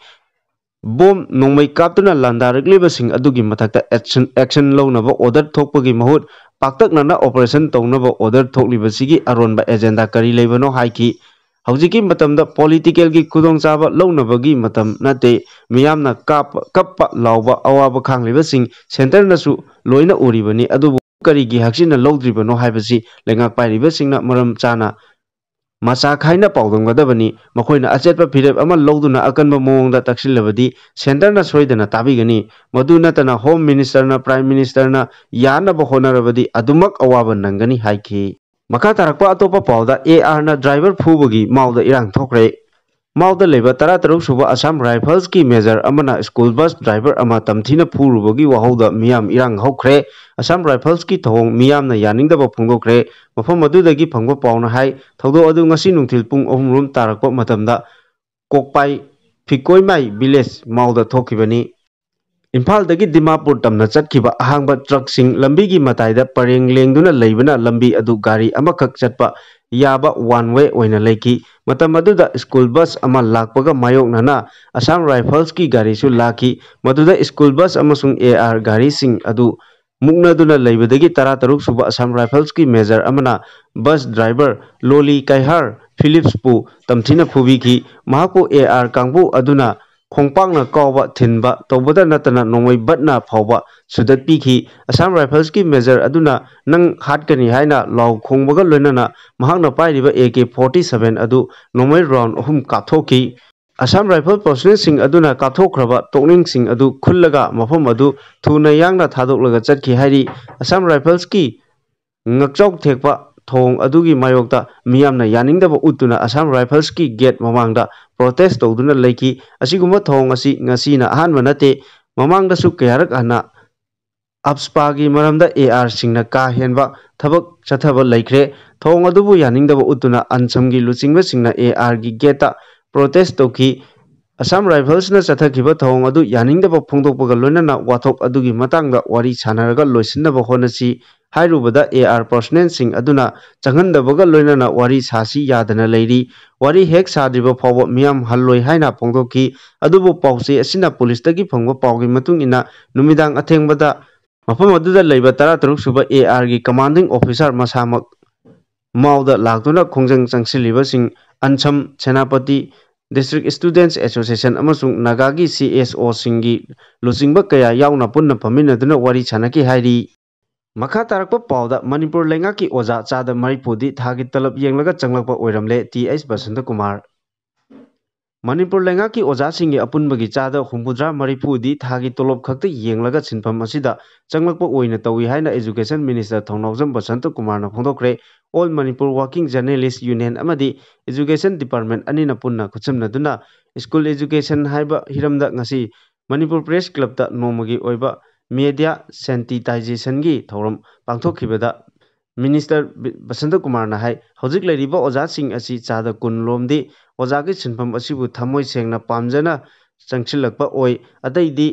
Bomb ꯅꯣꯡꯃꯩ ꯀꯥꯞꯇꯨꯅ ꯂꯥꯟꯗꯥꯔꯛꯂꯤꯕꯁꯤꯡ ꯑꯗꯨꯒꯤ ꯃꯊꯛꯇ action, action ꯂꯧꯅꯕ order ꯊꯣꯛꯄꯒꯤ ꯃꯍꯨꯠ ꯄꯥꯛꯇꯛꯅꯅ operation ꯇꯧꯅꯕ order ꯊꯣꯛꯂꯤꯕꯁꯤꯒꯤ ꯑꯔꯣꯟꯕ agenda ꯀꯔꯤ ꯂꯩꯕꯅꯣ ꯍꯥꯏꯈꯤ꯫ ꯍꯧꯖꯤꯛꯀꯤ ꯃꯇꯝꯗ political ꯒꯤ ꯈꯨꯗꯣꯡꯆꯥꯕ ꯂꯧꯅꯕꯒꯤ ꯃꯇꯝ ꯅꯠꯇꯦ꯫ ꯃꯤꯌꯥꯝꯅ ꯀꯥꯞꯄ, ꯀꯞꯄ ꯂꯥꯎꯕ ꯑꯋꯥꯕ ꯈꯥꯡꯂꯤꯕꯁꯤꯡ centre ꯅꯁꯨ ꯂꯣꯏꯅ ꯎꯔꯤꯕꯅꯤ꯫ ꯑꯗꯨꯕꯨ ꯀꯔꯤꯒꯤ ꯍꯛꯆꯤꯟꯅ ꯂꯧꯗ꯭ꯔꯤꯕꯅꯣ ꯍꯥꯏꯕꯁꯤ ꯂꯩꯉꯥꯛ ꯄꯥꯏꯔꯤꯕꯁꯤꯡꯅ ꯃꯔꯝ ꯆꯥꯅ ꯃꯆꯥ ꯈꯥꯏꯅ ꯄꯥꯎꯗꯝꯒꯗꯕꯅꯤ꯫ ꯃꯈꯣꯏꯅ ꯑꯆꯦꯠꯄ ꯐꯤꯔꯦꯞ ꯑꯃ ꯂꯧꯗꯨꯅ ꯑꯀꯟꯕ ꯃꯑꯣꯡꯗ ꯇꯛꯁꯤꯜꯂꯕꯗꯤ centre ꯅ ꯁꯣꯏꯗꯅ ꯇꯥꯕꯤꯒꯅꯤ꯫ ꯃꯗꯨ ꯅꯠꯇꯅ Home Minister ꯅ, Prime Minister ꯅ ꯌꯥꯅꯕ ꯍꯣꯠꯅꯔꯕꯗꯤ ꯑꯗꯨꯃꯛ ꯑꯋꯥꯕ ꯅꯪꯒꯅꯤ ꯍꯥꯏꯈꯤ꯫ ꯃꯈꯥ ꯇꯥꯔꯛꯄ ꯑꯇꯣꯞꯄ ꯄꯥꯎꯗ, A R ꯅ driver ꯐꯨꯕꯒꯤ ꯃꯥꯎꯗ ꯏꯔꯥꯡ ꯊꯣꯛꯈ꯭ꯔꯦ꯫ ꯃꯥꯎꯗ ꯂꯩꯕ ꯇꯔꯥꯇꯔꯨꯛ ꯁꯨꯕ Assam Rifles ꯀꯤ major ꯑꯃꯅ school bus driver ꯑꯃ ꯇꯝꯊꯤꯅ ꯐꯨꯔꯨꯕꯒꯤ ꯋꯥꯍꯧꯗ ꯃꯤꯌꯥꯝ ꯏꯔꯥꯡ ꯍꯧꯈ꯭ꯔꯦ꯫ Assam Rifles ꯀꯤ ꯊꯧꯑꯣꯡ ꯃꯤꯌꯥꯝꯅ ꯌꯥꯅꯤꯡꯗꯕ ꯐꯣꯡꯗꯣꯛꯈ꯭ꯔꯦ꯫ ꯃꯐꯝ ꯑꯗꯨꯗꯒꯤ ꯐꯪꯕ ꯄꯥꯎꯅ ꯍꯥꯏ, ꯊꯧꯗꯣꯛ ꯑꯗꯨ ꯉꯁꯤ ꯅꯨꯡꯊꯤꯜ ꯄꯨꯡ ꯑꯍꯨꯝ ꯔꯣꯝ ꯇꯥꯔꯛꯄ ꯃꯇꯝꯗ ꯀꯣꯛꯄꯥꯏ ꯐꯤꯀꯣꯏꯃꯥꯏ village ꯃꯥꯎꯗ ꯊꯣꯛꯈꯤꯕꯅꯤ꯫ ꯏꯝꯐꯥꯜꯗꯒꯤ ꯗꯤꯃꯥꯄꯨꯔ ꯇꯝꯅ ꯆꯠꯈꯤꯕ ꯑꯍꯥꯡꯕ truck ꯁꯤꯡ ꯂꯝꯕꯤꯒꯤ ꯃꯇꯥꯏꯗ ꯄꯔꯦꯡ ꯂꯦꯡꯗꯨꯅ ꯂꯩꯕꯅ ꯂꯝꯕꯤ ꯑꯗꯨ ꯒꯥꯔꯤ ꯑꯃꯈꯛ ꯆꯠꯄ ꯌꯥꯕ one way ꯑꯣꯏꯅ ꯂꯩꯈꯤ꯫ ꯃꯇꯝ ꯑꯗꯨꯗ school bus ꯑꯃ ꯂꯥꯛꯄꯒ ꯃꯥꯌꯣꯛꯅꯅ Assam Rifles ꯀꯤ ꯒꯥꯔꯤꯁꯨ ꯂꯥꯛꯈꯤ꯫ ꯃꯗꯨꯗ school bus ꯑꯃꯁꯨꯡ A R ꯒꯥꯔꯤꯁꯤꯡ ꯑꯗꯨ ꯃꯨꯛꯅꯗꯨꯅ ꯂꯩꯕꯗꯒꯤ ꯇꯔꯥꯇꯔꯨꯛ ꯁꯨꯕ Assam Rifles ꯀꯤ major ꯑꯃꯅ bus driver ꯂꯣꯂꯤ ꯀꯩꯍꯥꯔ ꯐꯤꯂꯤꯞꯁꯄꯨ ꯇꯝꯊꯤꯅ ꯐꯨꯕꯤꯈꯤ꯫ ꯃꯍꯥꯛꯄꯨ ꯑꯦ ꯑꯥꯔ ꯀꯥꯡꯕꯨ ꯑꯗꯨꯅ ꯈꯣꯡꯄꯥꯛꯅ ꯀꯥꯎꯕ ꯊꯤꯟꯕ ꯇꯧꯕꯗ ꯅꯠꯇꯅ ꯅꯣꯡꯃꯩ ꯕꯠꯅ ꯐꯥꯎꯕ ꯁꯨꯗꯠꯄꯤꯈꯤ꯫ ꯑꯁꯥꯝ ꯔꯥꯏꯐꯜꯁꯀꯤ ꯃꯦꯖꯔ ꯑꯗꯨꯅ "ꯅꯪ ꯍꯥꯠꯀꯅꯤ" ꯍꯥꯏꯅ ꯂꯥꯎ ꯈꯣꯡꯕꯒ ꯂꯣꯏꯅꯅ ꯃꯍꯥꯛꯅ ꯄꯥꯏꯔꯤꯕ ꯑꯦ ꯀꯦ ꯐꯣꯔꯇꯤ ꯁꯚꯦꯟ ꯑꯗꯨ ꯅꯣꯡꯃꯩ ꯔꯥꯎꯟ ꯑꯍꯨꯝ ꯀꯥꯞꯊꯣꯛꯈꯤ꯫ ꯑꯁꯥꯝ ꯔꯥꯏꯐꯜ ꯄꯔꯁꯣꯅꯦꯜꯁꯤꯡ ꯑꯗꯨꯅ ꯀꯥꯞꯊꯣꯛꯈ꯭ꯔꯕ ꯇꯣꯛꯅꯤꯡꯁꯤꯡ ꯑꯗꯨ ꯈꯨꯜꯂꯒ ꯃꯐꯝ ꯑꯗꯨ ꯊꯨꯅ ꯌꯥꯡꯅ ꯊꯥꯗꯣꯛꯂꯒ ꯆꯠꯈꯤ ꯍꯥꯏꯔꯤ꯫ ꯑꯁꯥꯝ ꯔꯥꯏꯐꯜꯁꯀꯤ ꯉꯛꯆꯥꯎ ꯊꯦꯛꯄ ꯊꯧꯑꯣꯡ ꯑꯗꯨꯒꯤ ꯃꯥꯌꯣꯛꯇ ꯃꯤꯌꯥꯝꯅ ꯌꯥꯅꯤꯡꯗꯕ ꯎꯠꯇꯨꯅ ꯑꯁꯥꯝ ꯔꯥꯏꯐꯜꯁꯀꯤ ꯒꯦꯠ ꯃꯃꯥꯡꯗ ꯄ꯭ꯔꯣꯇꯦꯁ ꯇꯧꯗꯨꯅ ꯂꯩꯈꯤ꯫ ꯑꯁꯤꯒꯨꯝꯕ ꯊꯧꯑꯣꯡ ꯑꯁꯤ ꯉꯁꯤꯅ ꯑꯍꯥꯟꯕ ꯅꯠꯇꯦ꯫ ꯃꯃꯥꯡꯗꯁꯨ ꯀꯌꯥꯔꯛ ꯍꯟꯅ ꯑꯞꯁꯄꯥꯒꯤ ꯃꯔꯝꯗ ꯑꯦ ꯑꯥꯔꯁꯤꯡꯅ ꯀꯥ ꯍꯦꯟꯕ ꯊꯕꯛ ꯆꯠꯊꯕ ꯂꯩꯈ꯭ꯔꯦ꯫ ꯊꯧꯑꯣꯡ ꯑꯗꯨꯕꯨ ꯌꯥꯅꯤꯡꯗꯕ ꯎꯠꯇꯨꯅ ꯑꯟꯁꯝꯒꯤ ꯂꯨꯆꯤꯡꯕꯁꯤꯡꯅ ꯑꯦ ꯑꯥꯔꯒꯤ ꯒꯦꯠꯇ ꯄ꯭ꯔꯣꯇꯦꯁ ꯇꯧꯈꯤ꯫ ꯑꯁꯥꯝ ꯔꯥꯏꯐꯜꯁꯅ ꯆꯠꯊꯈꯤꯕ ꯊꯧꯑꯣꯡ ꯑꯗꯨ ꯌꯥꯅꯤꯡꯗꯕ ꯐꯣꯡꯗꯣꯛꯄꯒ ꯂꯣꯏꯅꯅ ꯋꯥꯊꯣꯛ ꯑꯗꯨꯒꯤ ꯃꯇꯥꯡꯗ ꯋꯥꯔꯤ ꯁꯥꯟꯅꯔꯒ ꯂꯣꯏꯁꯤꯟꯅꯕ ꯍꯣꯠꯅꯁꯤ ꯍꯥꯏꯔꯨꯕꯗ ꯑꯦ ꯑꯥꯔ ꯄꯔꯁꯣꯅꯦꯜꯁꯤꯡ ꯑꯗꯨꯅ ꯆꯪꯍꯟꯗꯕꯒ ꯂꯣꯏꯅꯅ ꯋꯥꯔꯤ ꯁꯥꯁꯤ ꯌꯥꯗꯅ ꯂꯩꯔꯤ꯫ ꯋꯥꯔꯤ ꯍꯦꯛ ꯁꯥꯗ꯭ꯔꯤꯕ ꯐꯥꯎꯕ ꯃꯤꯌꯥꯝ ꯍꯜꯂꯣꯏ ꯍꯥꯏꯅ ꯐꯣꯡꯗꯣꯛꯈꯤ꯫ ꯑꯗꯨꯕꯨ ꯄꯥꯎꯆꯦ ꯑꯁꯤꯅ ꯄꯨꯂꯤꯁꯇꯒꯤ ꯐꯪꯕ ꯄꯥꯎꯒꯤ ꯃꯇꯨꯡ ꯏꯟꯅ ꯅꯨꯃꯤꯗꯥꯡ ꯑꯊꯦꯡꯕꯗ ꯃꯐꯝ ꯑꯗꯨꯗ ꯂꯩꯕ ꯇꯔꯥ ꯇꯔꯨꯛ ꯁꯨꯕ ꯑꯦ ꯑꯥꯔꯒꯤ ꯀꯃꯥꯟꯗꯤꯡ ꯑꯣꯐꯤꯁꯥꯔ ꯃꯁꯥꯃꯛ ꯃꯥꯎꯗ ꯂꯥꯛꯇꯨꯅ ꯈꯣꯡꯖꯪ ꯆꯪꯁꯤꯜꯂꯤꯕꯁꯤꯡ ꯑꯟꯁꯝ, ꯁꯦꯅꯥꯄꯇꯤ, ꯗꯤꯁꯇ꯭ꯔꯤꯛ ꯁ꯭ꯇꯨꯗꯦꯟꯠꯁ ꯑꯦꯁꯣꯁꯤꯌꯦꯁꯟ ꯑꯃꯁꯨꯡ ꯅꯥꯒꯥꯒꯤ ꯁꯤ ꯑꯦꯁ ꯑꯣꯁꯤꯡꯒꯤ ꯂꯨꯆꯤꯡꯕ ꯀꯌꯥ ꯌꯥꯎꯅ ꯄꯨꯟꯅ ꯐꯝꯃꯤꯟꯅꯗꯨꯅ ꯋꯥꯔꯤ ꯁꯥꯟꯅꯈꯤ ꯍꯥꯏꯔꯤ꯫ ꯃꯈꯥ ꯇꯥꯔꯛꯄ ꯄꯥꯎꯗ ꯃꯅꯤꯄꯨꯔ ꯂꯩꯉꯥꯛꯀꯤ ꯑꯣꯖꯥ ꯆꯥꯗ ꯃꯔꯤꯐꯨꯗꯤ ꯊꯥꯒꯤ ꯇꯂꯕ ꯌꯦꯡꯂꯒ ꯆꯪꯂꯛꯄ ꯑꯣꯏꯔꯝꯂꯦ, ꯇꯤ ꯑꯩꯆ ꯕꯁꯟꯇꯀꯨꯃꯥꯔ꯫ ꯃꯅꯤꯄꯨꯔ ꯂꯩꯉꯥꯛꯀꯤ ꯑꯣꯖꯥꯁꯤꯡꯒꯤ ꯑꯄꯨꯟꯕꯒꯤ ꯆꯥꯗ ꯍꯨꯝꯐꯨꯇꯔꯥ ꯃꯔꯤꯐꯨꯗꯤ ꯊꯥꯒꯤ ꯇꯣꯂꯣꯞ ꯈꯛꯇ ꯌꯦꯡꯂꯒ ꯁꯤꯟꯐꯝ ꯑꯁꯤꯗ ꯆꯪꯂꯛꯄ ꯑꯣꯏꯅ ꯇꯧꯏ ꯍꯥꯏꯅ ꯏꯖꯨꯀꯦꯁꯟ ꯃꯤꯅꯤꯁꯇꯔ ꯊꯧꯅꯥꯎꯖꯝ ꯕꯁꯟꯇꯀꯨꯃꯥꯔꯅ ꯐꯣꯡꯗꯣꯛꯈ꯭ꯔꯦ꯫ All Manipur working journalists union ꯑꯃꯗꯤ ꯏꯖꯨꯀꯦꯁꯟ ꯗꯤꯄꯥꯔꯠꯃꯦꯟꯠ ꯑꯅꯤꯅ ꯄꯨꯟꯅ ꯈꯨꯠꯁꯝꯅꯗꯨꯅ ꯁ꯭ꯀꯨꯜ ꯏꯖꯨꯀꯦꯁꯟ ꯍꯥꯏꯕ ꯍꯤꯔꯝꯗ ꯉꯁꯤ ꯃꯅꯤꯄꯨꯔ ꯄ꯭ꯔꯦꯁ ꯀ꯭ꯂꯕꯇ ꯅꯣꯡꯃꯒꯤ ꯑꯣꯏꯕ ꯃꯦꯗꯤꯌꯥ ꯁꯦꯟꯁꯤꯇꯥꯏꯖꯦꯁꯟꯒꯤ ꯊꯧꯔꯝ ꯄꯥꯡꯊꯣꯛꯈꯤꯕꯗ ꯃꯤꯅꯤꯁꯇꯔ ꯕꯤ-, ꯕꯁꯟꯇꯀꯨꯃꯥꯔꯅ ꯍꯥꯏ, ꯍꯧꯖꯤꯛ ꯂꯩꯔꯤꯕ ꯑꯣꯖꯥꯁꯤꯡ ꯑꯁꯤ ꯆꯥꯗ ꯀꯨꯟ ꯂꯣꯝꯗꯤ ꯑꯣꯖꯥꯒꯤ ꯁꯤꯟꯐꯝ ꯑꯁꯤꯕꯨ ꯊꯃꯣꯏ ꯁꯦꯡꯅ ꯄꯥꯝꯖꯅ ꯆꯪꯁꯤꯜꯂꯛꯄ ꯑꯣꯏ꯫ ꯑꯇꯩꯗꯤ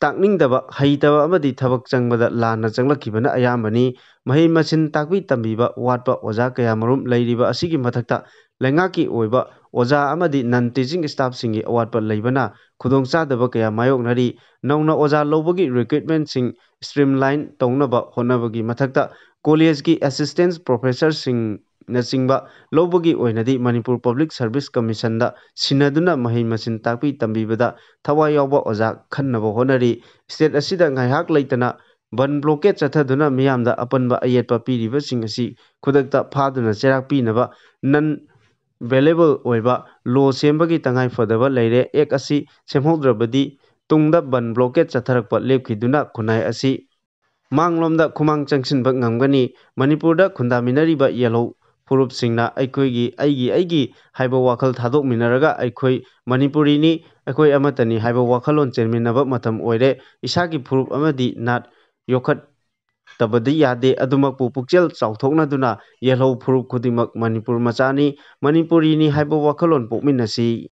ꯇꯥꯛꯅꯤꯡꯗꯕ, ꯍꯩꯇꯕ ꯑꯃꯗꯤ ꯊꯕꯛ ꯆꯪꯕꯗ ꯂꯥꯟꯅ ꯆꯪꯂꯛꯈꯤꯕꯅ ꯑꯌꯥꯝꯕꯅꯤ꯫ ꯃꯍꯩ ꯃꯁꯤꯡ ꯇꯥꯛꯄꯤ ꯇꯝꯕꯤꯕ ꯋꯥꯠꯄ ꯑꯣꯖꯥ ꯀꯌꯥꯃꯔꯨꯝ ꯂꯩꯔꯤꯕ ꯑꯁꯤꯒꯤ ꯃꯊꯛꯇ ꯂꯩꯉꯥꯛꯀꯤ ꯑꯣꯏꯕ ꯑꯣꯖꯥ ꯑꯃꯗꯤ ꯅꯟ ꯇꯤꯆꯤꯡ ꯁ꯭ꯇꯥꯐꯁꯤꯡꯒꯤ ꯑꯋꯥꯠꯄ ꯂꯩꯕꯅ ꯈꯨꯗꯣꯡꯆꯥꯗꯕ ꯀꯌꯥ ꯃꯥꯌꯣꯛꯅꯔꯤ꯫ ꯅꯧꯅ ꯑꯣꯖꯥ ꯂꯧꯕꯒꯤ ꯔꯤꯀ꯭ꯔꯨꯠꯃꯦꯟꯠꯁꯤꯡ ꯁ꯭ꯇ꯭ꯔꯤꯝꯂꯥꯏꯟ ꯇꯧꯅꯕ ꯍꯣꯠꯅꯕꯒꯤ ꯃꯊꯛꯇ ꯀꯣꯂꯦꯖꯀꯤ ꯑꯦꯁꯤꯁꯇꯦꯟꯠ ꯄ꯭ꯔꯣꯐꯦꯁꯔꯁꯤꯡ ꯅꯆꯤꯡꯕ ꯂꯧꯕꯒꯤ ꯑꯣꯏꯅꯗꯤ ꯃꯅꯤꯄꯨꯔ ꯄꯕ꯭ꯂꯤꯛ ꯁꯔꯚꯤꯁ ꯀꯃꯤꯁꯟꯗ ꯁꯤꯟꯅꯗꯨꯅ ꯃꯍꯩ ꯃꯁꯤꯡ ꯇꯥꯛꯄꯤ ꯇꯝꯕꯤꯕꯗ ꯊꯋꯥꯏ ꯌꯥꯎꯕ ꯑꯣꯖꯥ ꯈꯟꯅꯕ ꯍꯣꯠꯅꯔꯤ꯫ ꯁ꯭ꯇꯦꯠ ꯑꯁꯤꯗ ꯉꯥꯏꯍꯥꯛ ꯂꯩꯇꯅ ꯕꯟ ꯕ꯭ꯂꯣꯀꯦꯠ ꯆꯠꯊꯗꯨꯅ ꯃꯤꯌꯥꯝꯗ ꯑꯄꯟꯕ ꯑꯌꯦꯠꯄ ꯄꯤꯔꯤꯕꯁꯤꯡ ꯑꯁꯤ ꯈꯨꯗꯛꯇ ꯐꯥꯗꯨꯅ ꯆꯩꯔꯥꯛ ꯄꯤꯅꯕ ꯅꯟ ꯕꯦꯂꯦꯕꯜ ꯑꯣꯏꯕ ꯂꯣ ꯁꯦꯝꯕꯒꯤ ꯇꯉꯥꯏꯐꯗꯕ ꯂꯩꯔꯦ꯫ ꯑꯦꯛ ꯑꯁꯤ ꯁꯦꯝꯍꯧꯗ꯭ꯔꯕꯗꯤ ꯇꯨꯡꯗ ꯕꯟ ꯕ꯭ꯂꯣꯀꯦꯠ ꯆꯠꯊꯔꯛꯄ ꯂꯦꯞꯈꯤꯗꯨꯅ ꯈꯨꯟꯅꯥꯏ ꯑꯁꯤ ꯃꯥꯡꯂꯣꯝꯗ ꯈꯨꯃꯥꯡ ꯆꯪꯁꯤꯟꯕ ꯉꯝꯒꯅꯤ꯫ ꯃꯅꯤꯄꯨꯔꯗ ꯈꯨꯟꯗꯥꯃꯤꯟꯅꯔꯤꯕ ꯌꯦꯜꯍꯧ ꯐꯨꯔꯨꯞꯁꯤꯡꯅ ꯑꯩꯈꯣꯏꯒꯤ, ꯑꯩꯒꯤ, ꯑꯩꯒꯤ ꯍꯥꯏꯕ ꯋꯥꯈꯜ ꯊꯥꯗꯣꯛꯃꯤꯟꯅꯔꯒ ꯑꯩꯈꯣꯏ ꯃꯅꯤꯄꯨꯔꯤꯅꯤ, ꯑꯩꯈꯣꯏ ꯑꯃꯠꯇꯅꯤ ꯍꯥꯏꯕ ꯋꯥꯈꯜꯂꯣꯟ ꯆꯦꯟꯃꯤꯟꯅꯕ ꯃꯇꯝ ꯑꯣꯏꯔꯦ꯫ ꯏꯁꯥꯒꯤ ꯐꯨꯔꯨꯞ ꯑꯃꯗꯤ ꯅꯥꯠ ꯌꯣꯛꯈꯠꯇꯕꯗꯤ ꯌꯥꯗꯦ꯫ ꯑꯗꯨꯃꯛꯄꯨ ꯄꯨꯛꯆꯦꯜ ꯆꯥꯎꯊꯣꯛꯅꯗꯨꯅ ꯌꯦꯜꯍꯧ ꯐꯨꯔꯨꯞ ꯈꯨꯗꯤꯡꯃꯛ ꯃꯅꯤꯄꯨꯔ ꯃꯆꯥꯅꯤ, ꯃꯅꯤꯄꯨꯔꯤꯅꯤ ꯍꯥꯏꯕ ꯋꯥꯈꯜꯂꯣꯟ ꯄꯣꯛꯃꯤꯟꯅꯁꯤ꯫